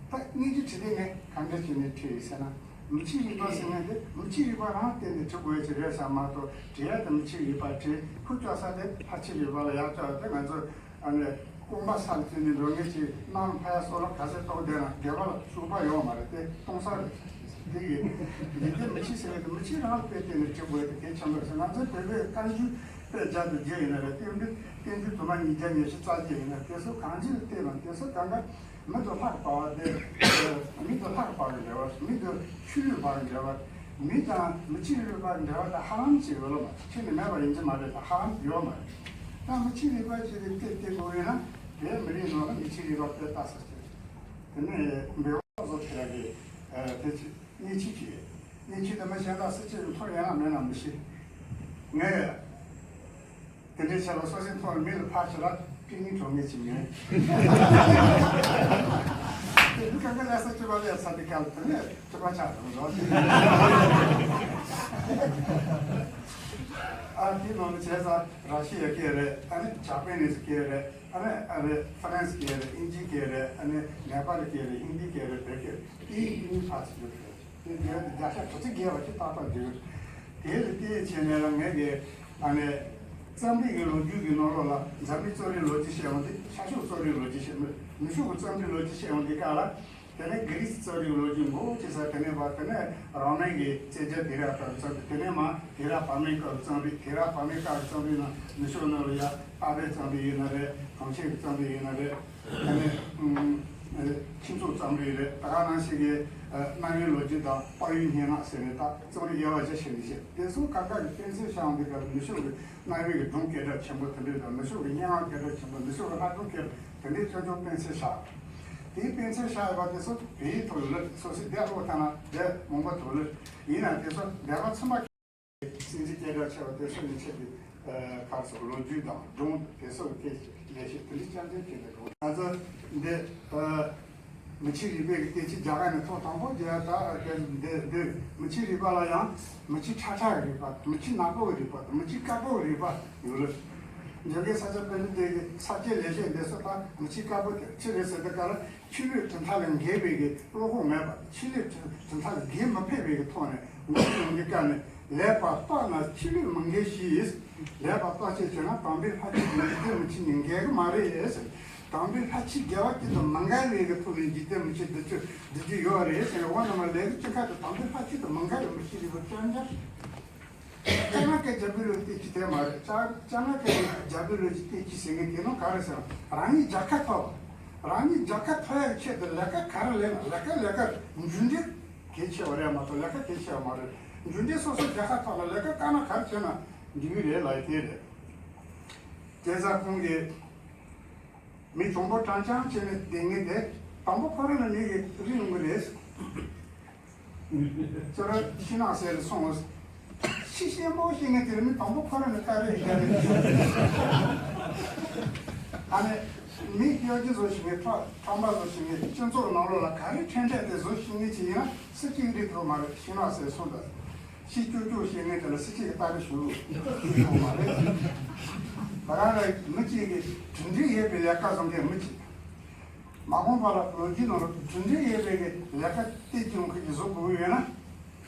ད་སྙིང་རྗེ་བྲིས་དེ་ངས་གང་འདྲ་བྱས་ནས་བྲིས་ཡིན་ཟེར་ན། མི་ཕྱིའི་རིག་པ་ཟེར་མཁན་དེ་མི་ཕྱིའི་རིག་པ་རང་བརྟེན་ནས་བྲི་དགོས་ཀྱི་རེད་བསམ་མ་གཏོགས། བྲིས་ཡ་དེ་མི་ཕྱིའི་རིག་པ་བྲིས་ཁུ་བཅོ་ས་དེ་ཕལ་ཆེར་རིག་པ་ལ་ཡག་བཅོ་ཡ་དེ་ང་ཚོ་ཨ་ནི་ རྐང་པ་སར་བཙུགས་ནས་འགྲོ་མཁན་ཅིག་ནང་ལ་ཕར་སོ་ལོ་ག་ཚོད་གཏོང་བསྡད་ན་སྒལ་པ་ལ་ཤུགས་པ་ཡོད་མ་རེད་དེ་གཏོང་ས་རེད། དེ་ཡིན་དེ་དེ་མི་ཆེ་ཟེར་གི་མི་ཆེ་རང་ལ་དཔེ་བལྟས་ནས་འབྲི་དགོས་དེ་གལ་ཆེན་པོ་རེད། ང་ཚོའི་བོད་པའི་བཀའ་འགྱུར་དཔེ་བརྒྱ་དང་བརྒྱད་ཡིན་ན་རེད། བསྟན་འགྲོའི་བསྟན་འགྱུར་དུ་མ་ཉིས་བརྒྱ་ཉི་ཤུ་རྩ་བརྒྱད་ཡིན་ན་དེ་ཚོ་གང་ཅིར་བལྟས་ན་དེ་ཚོ་གང་ག་མི་དང་ལྷག་པ་བ་དེ་མི་དང་ལྷག་པ་གི་འབྲེལ་བ་མི་དང་ཆོས་ལུགས་བར་གྱི་འབྲེལ་བ། མི་དང་མི་ཆོས་རིག་པ་འབྲེལ་བ་དང་ཧ་ལམ་ཅིག་ཡོད་ལ་མ་ཁྱེད་ནི་མེད་པ་ཡིན་གྱི་མ་རེད་དང་ཧ་ལམ་ཡོད་མ་རེད། ད་མི་ཆོས་རིག་པ་ཅིག་རིག་གཏེར་གཏེར་དགོས་ཡོད་ན་དེ་མི་རིགས་ནང་ལ་མི་ཆོས་རིག་པ་དཔེ་ལྟ་ས་ཅིག་དེ་ནས་འབེལ་བ་བཟོ་ཁྱེད་ར་གི་དེ་ཅི་གཉིས་ཆིག་གི་གཉིས་ཆིག་དེ་མི་གཞན་དག་སྲིད་སྤྱི་ཐོར་ཡང་ན་མེད་ན་མི་ཤེས། ངས། དེ་འདྲའི་ཆེ་བ་སོ་སོའི་ཐོག་ནས་མི་ལ་ཕར་ཞུ་ལ་སྤྲིང་ནི་གྲོང་ངེས་ཅིག་མེད། དེ་ནི་གང་ག་ལ་ས་ཅི་བ་ལས་ས་དེ་གལ་དེ་ནས་ཅི་པ་ཆགས་རུང་རོགས་ཞེས། ཨ་དེ་ནང་ནས་བྱས་ཙང་ར་ཤི་ཡ་སྐད་རེད། ཨ་ནི་ཇ་པ་ནི་སི་སྐད་རེད། ཨ་ནི་ཨ་རེད་ཧྥ་རན་སི་སྐད་རེད། ཨིན་ཇི་སྐད་རེད། ཨ་ནི་ནེ་པ་ལི་སྐད་རེད། ཧིན་དི་སྐད་རེད། བོད་སྐད་རེད། དེ་ཡིན་ཕར་ཚུར་ཡོད་རེད། དེ་བརྒྱ་ཆ་དྲུག་ཅུ་བརྒལ་བ་ཅིག་ཏག་ཏག་འདུག་དེ་ལ་བལྟས་བྱས་ནས་ལ་ངས་ཀྱི་ཨ་ནི་རྩོམ་རིག་གི་ལོ་རྒྱུས་ཀྱི་ནང་ལོགས་ལ་འཛམ་གླིང་རྩོམ་རིག་ལོ་རྒྱུས་བཤད་ཡོང་དུས་ཤར་ཕྱོགས་རྩོམ་རིག་ལོ་རྒྱུས་བཤད་མི་ནུབ་ཕྱོགས་ཀྱི་རྩོམ་རིག་ལོ་རྒྱུས་བཤད་ཡོང་དུས་སྐབས་ལ་དེ་ནས་གྷི་རི་སི་རྩོམ་རིག་ལོ་རྒྱུས་མགོ་བོ་ཅིག་ས་དེ་ནས་བ་དེ་ནས་རང་མིང་གི་རྩེད་འཇལ་དེ་ར་ལྟར་རྩོམ་རིག་དེ་ནས་མ་དེ་ར་བར་མིང་སྐབས་རྩོམ་རིག་དེ་ར་བར་མིང་སྐབས་རྩོམ་རིག་ནང་ནུབ་ཕྱོགས་ནང་ལ་ཡ་པ་ཕའི་རྩོམ་རིག་ཡིན་ན་རེད། གྲོང་ཁྱེར་གྱི་རྩོམ་རིག་ཡིན་ན་རེད། ཨ་ནི་ཨུམ་ཨ་ཁྱིམ་ཚང་རྩོམ་རིག་རེད། ད་ག་ནང་བཞིན་གྱི་ཨ་གནའ་བོའི་ལོ་རྒྱུས་དང་དཔལ་ཡོན་སྙན་ངག་ཟེར་ནས་ད་རྩོམ་རིག་དབྱེ་བ་བཞི་ཕྱེ་ནས་བཤད། དེ་ཚོ་ཁ་ཁ་གི་དཔེ་མཚོན་བཞག་འདི་ག་ནུབ་ཕྱོགས་ཀྱི་གནའ་བོའི་གི་སྒྲུང་སྐད་གྲགས་ཆེན་པོ་དེ་འདྲས་དང་ནུབ་ཕྱོགས་ཀྱི་སྙན་ངག་སྐད་གྲགས་ཆེན་པོ་ནུབ་ཕྱོགས་ཀྱི་ལྷ་སྒྲུང་སྐད་གྲགས་དེ་འདྲས་ཆུང་ཆུང་དཔེ་མཚོན་བཞག་དེའི་དཔེ་མཚོན་བཞག་ཡོད་པ་དེ་ཚོ་བོད་ཡིག་ཐོག་ལ་སོ་སོའི་སྡེ་ཀློག་ཐ་ན་སྡེ་མང་པོ་ཐོག་ལ་ཡིན་ན་དེ་ཚོ་སྡེ་པ་ཚན་པ། སྲིད་འཛིན་སྐད་གྲགས་ཆེ་བ་དེ་ཚོ་ནས་ཆེད་དུ་ཁག་སོགས་ལོ་རྒྱུས་དང་སྒྲུང་དེ་སོགས་ཀྱི་ལས་བྱེད་དེ་འདྲ་རྐྱང་རྐྱང་བྱས་ནས་འགྲོ། ང་ཚོ་འདི་མི་ཆོས་རིག་པའི་གི་སྐད་ཆ་རྒྱ་གར་ནས་ཐོག་དང་པོ་རྒྱལ་ད་འདི་འདི་མི་ཆོས་རིག་པ་ལ་ཡང་མི་ཆོས་ཁྲ་ཁྲ་གི་རིག་པ་མི་ཆོས་ནག་པོ་གི་རིག་པ་དང་མི་ཆོས་དཀར་པོ་གི་རིག་པ་ཡོད་རེད། འཇམ་དཔལ་ས་སྐྱ་པཎྜི་ཏ་གི་ས་སྐྱའི་ལེགས་བཤད་འདི་ཚོ་ད་མི་ཆོས་དཀར་པོ་དེ་ཆི་རེད་ཟེར་དུས་སྐབས་ལ། ཆོས་ལུགས་གྲུབ་མཐའ་ལས་འགལ་བའི་གི་བློ་ཁོག་མེད་པ། ཆོས་ལུགས་གྲུབ་མཐའ་ལས་འགལ་མི་ཕོད་པའི་གི་ཐོག་ནས་ངོ་སྤྲོད་ཡོང་གི་སྐབས་ནས་ལེགས་པར་བརྟགས་ན་ཆོས་ལུགས་མི་འགལ་ཞེས། ལེགས་པར་བརྟག་དཔྱད་བྱས་ན་དམ་པའི་ལྷ་ཆོས་དང་འཇིག་རྟེན་མི་ཆོས་གཉིས་འགལ་གི་མ་རེད། དམ་པའི་ལྷ་ཆོས་དགེ་བ་བཅུ་དང་མི་འགལ་བའི་གི་ཐོག་ནས་འཇིག་རྟེན་མི་ཆོས་འདི་ཆོས་འདི་ཆོས་ཡོད་རེད་ཟེར་ནས་འོ་ན་མ་ལས་ཀྱི་ཁ་དུ་དམ་པའི་ལྷ་ཆོས་དང་མི་འགལ་བའི་མི་ཆོས་རིག་པ་རྐྱང་རྐྱང་། ཅ་ན་ཀའི་རྒྱལ་པོའི་ལུགས་བལྟས་ཀྱི་དེ་མ་རེད། ཅ་ཅ་ན་ཀའི་རྒྱལ་པོའི་ལུགས་ཀྱི་བལྟས་ཀྱི་ཟེར་མཁན་དེ་ནང་ག་རེ་ཟེར་ན་རང་ཉིད་རྒྱལ་ཁ་ཐོབ། རང་ཉིད་རྒྱལ་ཁ་ཐོབ་ཡག་ཆེད་དུ་ལས་ཀ་ག་རེ་ལས་ན་ལས་ཀ་ལས་ཀ་འཇུ་འབྲས་གལ་ཆེ་བ་རེད་མ་གཏོགས་ལས་ཀ་གལ་ཆེ་བ་མ་རེད། འཇུ་འབྲས་སོ་སོ་རྒྱལ་ཁ་ཐོབ་ན་ལས་ཀ་དཀའ་ན་ག་རེ་བྱས་ན་འགྲིག་གི་རེད་ལབ་ཡ་དེ་རེད། དེ་ཙང་ཁོང་གིས་མི་གྱོང་པོ་གྲངས་ཀྱང་བྱས་ནས་བསྡད་མཁན་དེ་དང་པོ་ཁོ་རང་ལ་མི་གིས་རིག་ཡོང་གི་རེད། ཁྱོད་རང་ཤིང་ནགས་ཟེར་ལ་སོང་། ཤི་ཤེས་མོ་ཤེས་ངེས་དེར་མི་དང་པོ་ཁོ་རང་ནས་ལྟ་རེས་རྒྱག་རེས། ཨ་ནི་མི་གཡོ་སྒྱུ་བཟོ་ཤེས་ངེས་ཁྲ་ཁྲམ་པ་བཟོ་ཤེས་ངེས་སྤྱི་ཚོགས་ནང་ལོགས་ལ་ག་རེ་ཁྲེལ་འདྲེ་དེ་བཟོ་ཤེས་ངེས་ཅིག་ཡིན་ན་སུ་གཅིག་འདྲི་ཐུབ་མ་རེད། ཤིང་ནགས་ཟེར་སོང་ད། ཤི་སྐྱུག་སྐྱུག་ཤེས་ངེས་དེ་ལ་སུ་གཅིག་གི་ལྟ་རེས་ཞུ་ལུགས་ཐུབ་མ་རེད། ད་ག་རེ་མི་གཅིག་གིས་གྲུབ་འབྲས་ཡོད་པའི་ལས་ཀ་བཟོ་མཁན་མི་གཅིག་མ་འོངས་པ་ལ་ལོ་རྒྱུས་ནང་ལ་གྲུབ་འབྲས་ཡོད་པའི་གི་ལས་ཀ་སྟེར་གྱི་ཡོང་མཁན་གྱི་བཟོ་དགོས་ཀྱི་ཡོད་ན།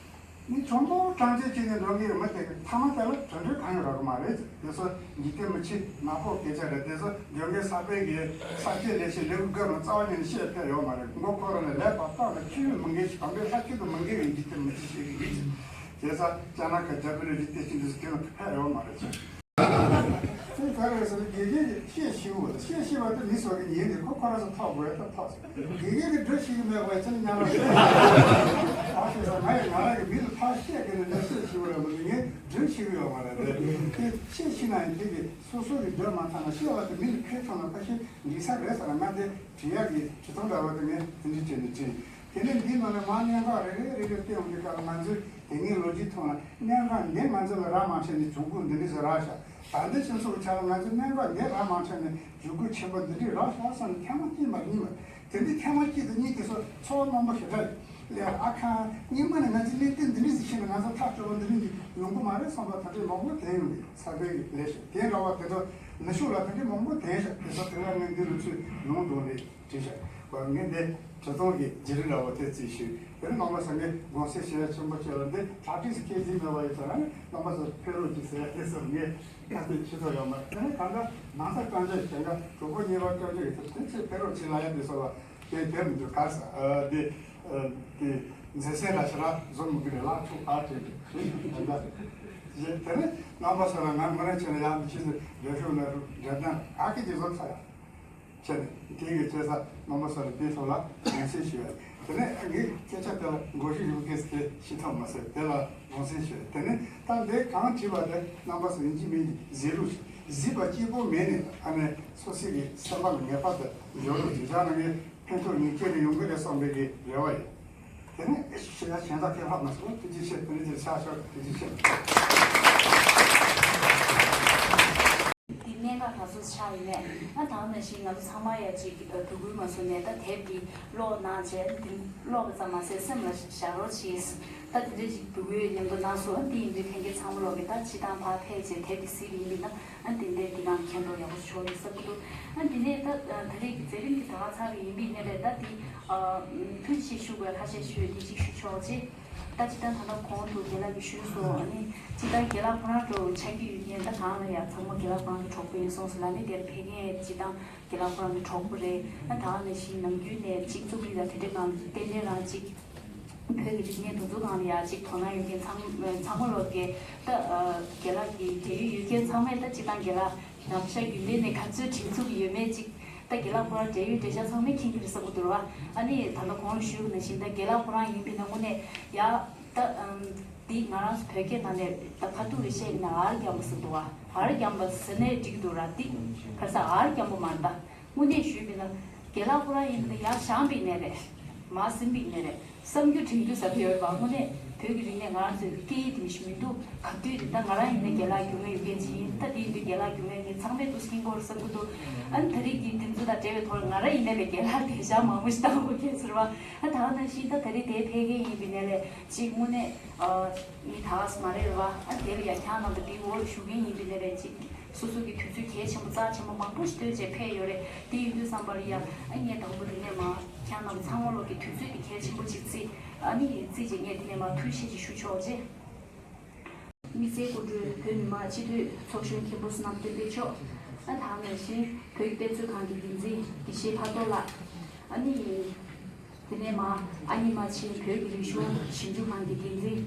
མི་གྱོང་པོ་གྲངས་ཀྱིས་བྱས་ནས་འགྲོ་མཁན་གྱི་མི་དེ་གི་མཐའ་མ་དེ་ལ་གྲུབ་འབྲས་གང་ཡང་རག་གི་མ་རེད། དེ་ཚོ་འཇིག་རྟེན་མི་ཆོས་ནག་པོ་སྐད་ཆ་རེད། དེ་ཚོ་འཇོན་མཁན་གསར་པའི་གི་ས་སྐྱའི་ལས་བྱེད་ལས་ཁུངས་སྒང་ནས་རྩ་བ་ཉིད་ནས་བཤད་ཕོད་ཡོད་མ་རེད། མགོ་འཁོར་ནས་ལས་པ་བཏང་ནས་ཆོས་ལུགས་མི་འགལ་ཞིང་དམ་པའི་ལྷ་ཆོས་དང་མི་འགལ་བའི་འཇིག་རྟེན་མི་ཆོས་བཤད་ཀྱི་ཡོད་ཅིང་། དེ་ཚོ་ཅ་ན་ཀ་རྒྱལ་པོའི་ལུགས་ཀྱི་བལྟས་ཤིང་འདི་ཚོ་དེ་ལ་ཕན་ཡོད་མ་རེད་ཅིང་། དེ་ག་རེ་ཟེར་ན་དགེ་རྒན་གྱིས་བཤད་ཤེས་དགོས། བཤད་ཤེས་པ་དེ་མི་ཚོ་གི་ཉན་ནས་ཁོ་ཁོ་རང་ཚོ་ཐོབ་དགོས་ད་ཐོབ་ཟེར། དགེ་རྒན་གྱིས་འགྲོ་ཤེས་ཀྱི་མེད་པ་ཅན་ཉམས་ལ་ཐོབ་ཤེས་ས། ང་ཡང་ང་རང་གི་མི་ལ་ཕར་བཤད་དེ་ནས་འགྲོ་ཤེས་ཤེས་པ་རེད་མ་གཏོགས་ངས་འགྲོ་ཤེས་ཀྱི་ཡོད་མ་རེད། དེ་བཤད་ཤེས་ན་ཡང་དེ་གི་སོ་སོ་གི་འགྲོ་མ་ཐག་ན་བཤད་པ་དེ་མི་ལ་ཕན་ཐོགས་ན་ཕ་ཤེས་འགྲིག་ས་རེད་ཟེར་ན་ང་དེ་བྲིས་ཡག་གི་བྲིས་ཐུང་འདྲ་བ་དེ་ངས་དེ་འདྲ་བྱས་ནས་བྲིས། དེ་ནས་འདིའི་ནང་ནས་མར་གནད་འགག་རེ་རེ་རེ་རེ་བལྟས་ཡོང་དུས་སྐབས་ལ་ང་ཚོས་དེ་སྔའི་ལོ་རྒྱུས་ཐོག་ལ་གནད་འགག་འདི་ང་ཚོ་ལ་རག་མ་ཆགས་ནས་འབྱུང་ཁུངས་འདི་འདྲ་ཞིག་རག་ཤག་ད་ལྟའི་སྤྱི་ཚོགས་ཀྱི་ཆ་ལ་ང་ཚོས་གནད་འགག་འདི་རག་མ་ཆགས་ནས་འབྱུང་ཁུངས་ཆེན་པོ་འདི་འདྲ་རག་ཤག་བསམ་ནས་ཐེངས་མ་གཅིག་མ་གཉིས་མ་དེ་འདྲའི་ཐེངས་མ་གཅིག་དང་གཉིས་དེ་ཚོ་ཚོར་བ་རྣོན་པོ་ཞེ་དྲག་ཡོད། ལས་ཨ་ཁ་སྔོན་མ་ནས་ང་ཚོས་གནད་དོན་འདི་འདྲ་ཞིག་ཤེས་ན་ང་ཚོ་ཐག་གཅོད་པ་འདི་འདྲ་ཞིག་ཡོང་གི་མ་རེད་བསམ་པ་ད་ལྟའི་མང་པོ་དེ་ཡོང་གི་ས་པའི་ལས་ཤིག་དེ་འདྲ་བ་དེ་ཚོ་ནུབ་ཕྱོགས་ལ་དེ་འདྲའི་མང་པོ་དེ་ཤག་དེ་ཚོ་དེ་ལ་ངས་འདི་ལ་ཚུར་ལུང་དྲངས་རེད། བྲིས་ཤག་ངས་འདི་བྲེལ་ཚོང་གི་བརྗེ་རིམ་འདྲ་བོ་དེ་རྩིས་ཞུས། དེ་ནས་རྣམ་པ་ཚོ་ངས་དགོངས་སེལ་ཞུ་ཡ་ཆེན་པོ་བྱས་པ་འདི་གྲ་སྒྲིག་སུ་ཁེལ་ཟིན་མེད་པ་ཡིན་ཙང་ནི་རྣམ་པ་ཚོ་ཕེབས་རོགས་གྱིས་ཟེར་ཡ་དེ་ཚོར་ངས་ཁ་གཏད་ཆེ་ཐོག་ཡོད་མ་རེད། དེ་ནས་གང་ལྟར་ནང་ས་རྐང་རྗེས་བྱས་ན་གྲོགས་པོ་གཉིས་པ་རྐང་རྗེས་ཡོད་ཚེ་དེ་ཚོས་ཕེབས་རོགས་བྱེད་ལ་ཡ་འདི་སོགས་ལ་དེ་དེར་མི་འདུག་ག་ས་འདི་འདི་མཛེས་སེ་ར་ཤ་ར་བཟོ་མི་དགོས་རེད། ལག་ཆུ་བར་བྱས་ནས་ཞེས་དེ་འདྲ་ཞེས་དེ་ནས་རྣམ་པ་ཚོ་ལ་ང་ངོ་ནས་བྱས་ན་ཡང་མི་ཤེས་ཚེ་འདོད་ཤོག་ན་རུ་འདྲ་ན་ཨ་ཀི་ཅིག་བཟོ་ཚར་ཡ། བྱས་ནས་དེ་གི་བྱས་ས་རྣམ་པ་ཚོ་ལ་དེའི་ཐོག་ལ་དགོངས་སེལ་ཞུ་ཡ། དེ་ནས་ངས་སྐད་ཆ་དེ་ལ་མགོ་གཞུག་ཡོང་མཁན་ཟེར་ཤེས་ཐབས་མ་ཟད་དེ་ལ་དགོངས་སེལ་ཞུ་ཡ། དེ་ནས་ད་འདི་གང་བྲིས་པ་དེ་རྣམ་པ་ཚོ་ཡིན་གཅིག་མིན་གཅིག་གཟིགས་རོགས་ཞུ། གཟིགས་པ་གཅིག་པོ་མིན་ནས་ཨ་ནི་སོ་སོ་གི་སེམས་པ་ལ་ངེས་པར་དུ་འཇོག་རོགས་ཞུ། བྱས་ན་ངས་ཕན་ཐོགས་ཉིན་བྱེད་རེ་ཡོང་གི་རེད་བསམ་པའི་གི་རེ་བ་ཡོད། དེ་ནས་ཞུ་ཡ་གཞན་དག་ཐེག་ལྷག་མ་སོང་། ཐུགས་རྗེ་ཆེ། དེ་ནས་དེར་ཕྱག་ཞོག་ཐུགས་རྗེ་ཆེ། འདི་གནད་འགག་ག་ཚོད་ཆགས་ཡིན་མེད། ཨ་ད་ནང་བཞིན་ང་ཚོ་ཚང་མ་ཡ་གཅིག་ཨ་དུས་འགོར་མ་སོང་ནས་ད་དེབ་འདི་ཀློག་གནང་བྱས། འདི་ཀློག་པ་ཙམ་མ་ཟད་སེམས་ལ་བཞག་རོགས་གྱིས། ད་དེ་འདྲ་ཞིག་འདུག་གོ་མཉམ་དུ་གནང་སོང་། ཨ་འདི་ཡིན་དུས་ལྷན་རྒྱས་ཚང་མ་ལོག་གི་ད་སྤྱི་བཏང་ཕར་ཕེབས་བྱས་དེབ་འདི་གཟིགས་པ་ཡིན་པས་ན་ཨ་ཏན་ཏན་འདི་ནང་མཁྱེན་རྟོགས་ཡག་པོ་ཞིག་ཆོག་རེད་བསམ་གྱི་འདུག་ཨ་འདི་ནས་ད་ད་རེས་ཀྱི་མཛད་རིམ་འདི་ད་ག་ཚར་བ་ཡིན་པས་ན་རེད། ད་འདི་ཨ་ཐུགས་རྗེ་ཆེ་ཞུ་དགོས་ཁ་ཤས་ཞུས་འདི་གཅིག་ཞུ་ཆོག་ཅེས། ད་སྤྱིར་བཏང་ད་ལྟ་གོང་དུ་རྒན་ལགས་ཀྱིས་ཞུས་སོང་། ཨ་ནི་སྤྱིར་བཏང་རྒན་ལགས་ཁོ་རང་འདྲ་བོ་ཆགས་ཀྱི་ཡོད་མཁན་ད་གང་ལ་ཡ་ཚང་མ་རྒན་ལགས་ཁོ་རང་གི་གྲོགས་པོ་ཡིན་སོང་ཟེར་ལ་ནི་དེར་ཕེབས་མཁན་སྤྱིར་བཏང་རྒན་ལགས་ཁོ་རང་གི་གྲོགས་པོ་རེད། ཨ་ད་ག་ནང་བཞིན་ནམ་རྒྱུན་ནས་གཅིག་རྩོམ་རིག་དང་དེ་འདྲའི་ནང་ཏན་ཏན་རང་གཅིག་བོད་ཀྱི་རིག་གནས་འདུ་འཛོམས་སྒང་ལ་ཡ་གཅིག་དོ་སྣང་ཡོད་མཁན་ཚང་ཚང་མ་ལོག་གི་ད་རྒན་ལགས་ཀྱི་འབྲེལ་ཡོད་ཡོད་མཁན་ཚང་མས་ད་སྤྱིར་བཏང་རྒན་ལགས་ནམ་ཞག་རྒྱུན་ལྡན་ནས་ག་ཚོད་དྲན་ཚུགས་ཡོད་མེད་ཅིག་ད་རྒན་ལགས་ཁོ་རང་འབྲེལ་ཡོད་འབྲེལ་ཤག་ཚང་མས་མཁྱེན་གྱི་རེད་བསམ་གྱི་འདུག་ར། ཨ་ནི་ད་ལྟ་གོང་ལ་ཞུས་པ་ནང་བཞིན་ད་རྒན་ལགས་ཁོ་རང་ཡིན་པས་ན་དངོས་གནས་ཡ་ད་འདི་ང་རང་ཚོ་བོད་སྐད་ནང་ནས་ད་ཁ་ཐུག་རེ་བཤད་ཡིན་ན་ཨར་རྒྱམ་པ་ཟེར་འདུག་བ། ཨར་རྒྱམ་པ་ཟེར་ནས་འགྲིག་གི་འདུག་ར། འདི་ག་ས་ཨར་རྒྱམ་པ་མ་རེད་ད། དངོས་གནས་ཞུས་པས་ན་རྒན་ལགས་ཁོ་རང་ཡིན་པས་ན་ཡར་བཞེངས་པའི་གནས་རེད། མར་ཟིན་པའི་གནས་རེད། བསམ་རྒྱུ་དྲན་རྒྱུ་ཟབ་ཡོད་པ། དངོས་གནས་བོད་ཀྱི་རིག་གནས་ང་རང་ཚོའི་སྐད་ཡིག་དེ་མི་ཞིག་མི་འདུག་ག་དུས་དེ་ད་ང་རང་ཡིན་ན་རྒན་ལགས་རྒྱུས་མངའ་ཡོད་མཁན་ཅིག་ཡིན། ད་དེ་ཡིན་དུས་རྒན་ལགས་རྒྱུས་མངའ་ངས་ཚང་མས་ཐུགས་སྙིང་པོ་རེད་བསམ་གྱི་འདུག་ཨ་ནི་ད་རེས་ཀྱི་དེ་ཚོ་དང་འབྲེལ་བའི་ཐོག་ལ་ང་རང་ཡིན་ན་ལས་རྒན་ལགས་དེ་བཞག་མང་པོ་ཞིག་བཏང་དགོས་མཁན་ཟེར་བ། ཨ་ད་ག་ནང་བཞིན་ད་ད་རེས་དེ་ཕེབས་མཁན་ཡིན་པའི་ནས་ལས་ཅིག་དངོས་གནས་ཨ་མི་ད་ག་ས་མ་རེད་བ། ཨ་དེ་ལ་ཡ་ཁྱང་ནང་དུ་དེའི་འོག་ལ་བཞུགས་མཁན་ཡིན་པའི་ནས་ལས་ཅིག་སོ་སོ་གི་དུས་ཚོད་གལ་ཆེན་པོ་རྩ་ཆེན་པོ་མང་པོ་ཞིག་བཏོན་བྱས་ཕེབས་ཡོད་རེད། དེ་ཡིན་དུས་བསམ་པར་ཡ་ཨ་ངས་དང་པོ་དེ་ནས་མ་ཁྱེད་རྣམས་ཚང་མ་ལོག་གི་དུས་ཚོད་དེ་གལ་ཆེན་པོ་ཅིག་བརྩིས། ཨ་ནི་བརྩིས་རྗེས་ངས་དེ་ནས་མ་ཐུགས་རྗེ་ཆེ་ཞུ་ཆོག་ཅེས། དམིགས་བསལ་སྐུ་མགྲོན་བོད་མི་མང་སྤྱི་འཐུས་ཚོགས་གཞོན་མཁན་པོ་བསོད་ནམས་བསྟན་འཕེལ་མཆོག་ཨ་ད་ག་ནང་བཞིན་བོད་ཀྱི་དཔེ་མཛོད་ཁང་གི་འགན་འཛིན་དགེ་བཤེས་ཕ་ཏོ་ལགས། ཨ་ནི། དེ་ནས་མ་ཨ་ནི་མ་ཆེན་བོད་ཀྱི་རིག་གཞུང་ཞིབ་འཇུག་ཁང་གི་འགན་འཛིན་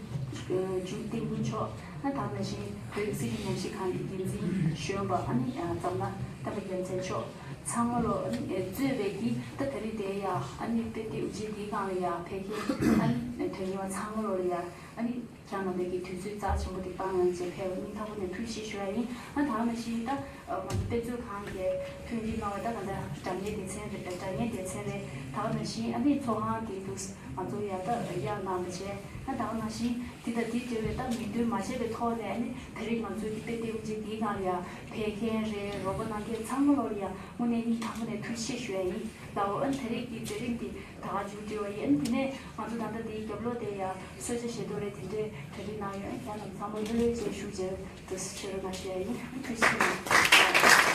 འཇུ་བསྟན་ཀུན་མཆོག་ཨ་ད་ནང་བཞིན་བོད་ཀྱི་སྲིད་བྱུས་ཉམས་ཞིབ་ཁང་གི་འགན་འཛིན་གཞོན་པ་ཨ་ནི་འཛམ་ལྷ་བསྟན་པ་རྒྱལ་མཚན་མཆོག་ཚང་མ་ལོ་ཨ་ནི་གཙོས་པའི་གི་ད་ད་རེས་དེ་ཡ་ཨ་ནི་དཔེ་དེབ་དབུ་འབྱེད་འདིའི་སྒང་ལ་ཡ་ཕེབས་མཁན་ཨ་ནི་དོན་གཉེར་བ་ཚང་མ་ལོ་ལ་ཡ་ཨ་ནི། ཁྱེད་རྣམ་པས་ཀྱི་དུས་ཚོད་རྩ་ཆེན་པོ་དེ་བཏང་གནང་བྱས་ཕེབས་པ་སྙིང་ཐག་པ་ནས་ཐུགས་རྗེ་ཆེ་ཞུ་ཡ་ཡིན། ཨ་ད་ག་ནང་བཞིན་ད་ང་ཚོ་དཔེ་མཛོད་ཁང་གི་མཐུན་འགྱུར་གནང་བ་ད་ག་ད་དྲ་བརྙན་སྡེ་ཚན་རེད། དྲ་བརྙན་སྡེ་ཚན་རེད། ད་ག་ནང་བཞིན་ཨ་ནི་ཚོགས་ཁང་དེ་འདུག་ང་ཚོ་ཡ་ད་གཡར་གནང་བ་བྱས། ཨ་ད་ག་ནང་བཞིན་དེ་དང་དེ་འབྲེལ་བའི་ད་མིང་འདོན་མ་བྱས་པའི་ཐོག་ནས་ཨ་ནི་ད་རེས་ང་ཚོའི་གི་དཔེ་དེབ་དབུ་འབྱེད་འདིའི་སྒང་ལ་ཡ་ཕེབས་མཁན་རེད། རོགས་པ་གནང་མཁན་ཚང་མ་ལོ་ལ་ཡ་དངོས་གནས་སྙིང་ཐག་པ་ནས་ཐུགས་རྗེ་ཆེ་ཞུ་ཡ་ཡིན། ལའོ་ཨ་ནི་ད་རེས་ཀྱི་མཛད་རིམ་འདི་ད་ག་མཇུག་སྒྲིལ་བ་ཡིན། ཨ་ནི་དེ་ནས་ང་ཚོ་ད་ལྟ་འདིའི་རྒྱབ་ལོགས་དེ་ཡ་གསོལ་ཇ་བཞེས་ཐོག་རེ་དེ་འདྲའི་གྲ་སྒྲིག་གནང་ཡོད། ཨ་ནི་ཁྱེད་རྣམས་ཚང་མ་ལྷོད་ལྷོད་བྱས་བཞུགས་བྱས་འདུག་ཟེར་ཞུ་ཡ་ཡིན། ཨ་ནི་ཐུགས་རྗེ་ཆེ།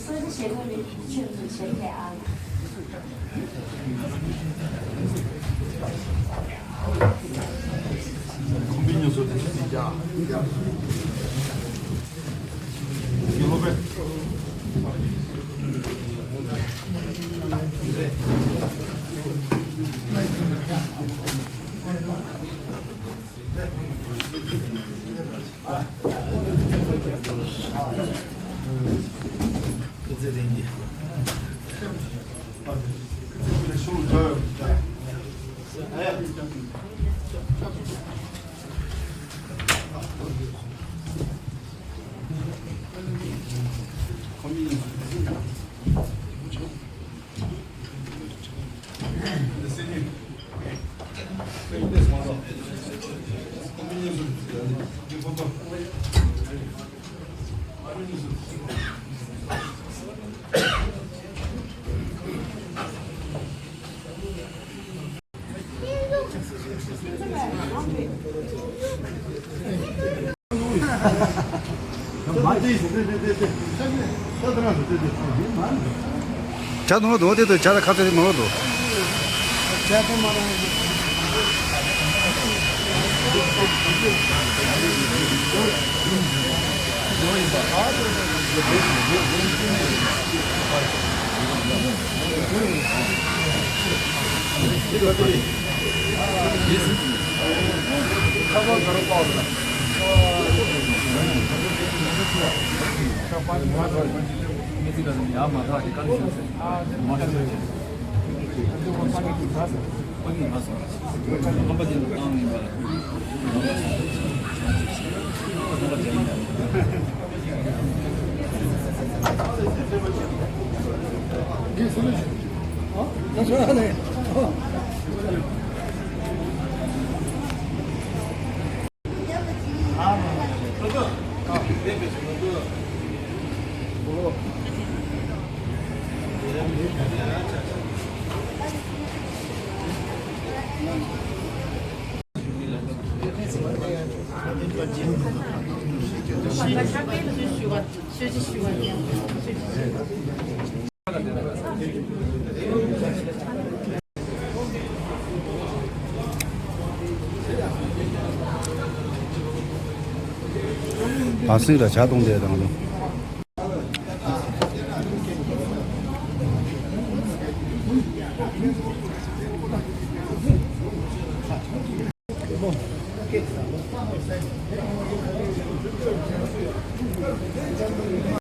གསོལ་ཇ་བཞེས་ཐོག་རེ་ཆོས་ཚུལ་བཞེས་ཐད་ཨ། ཁོང་མི་ཉུང་སོ་དེ་ཚོ་དེ་རྒྱ། དགེ་སློབ་པས། ཇ་འཐུང་ལ་འདུག་དེ་དུས་ཇ་དང་ཁ་ཟས་མང་པོ་འདུག་བར་སེང་ལ་ཇ་བཏུང་བསྡད་དང་།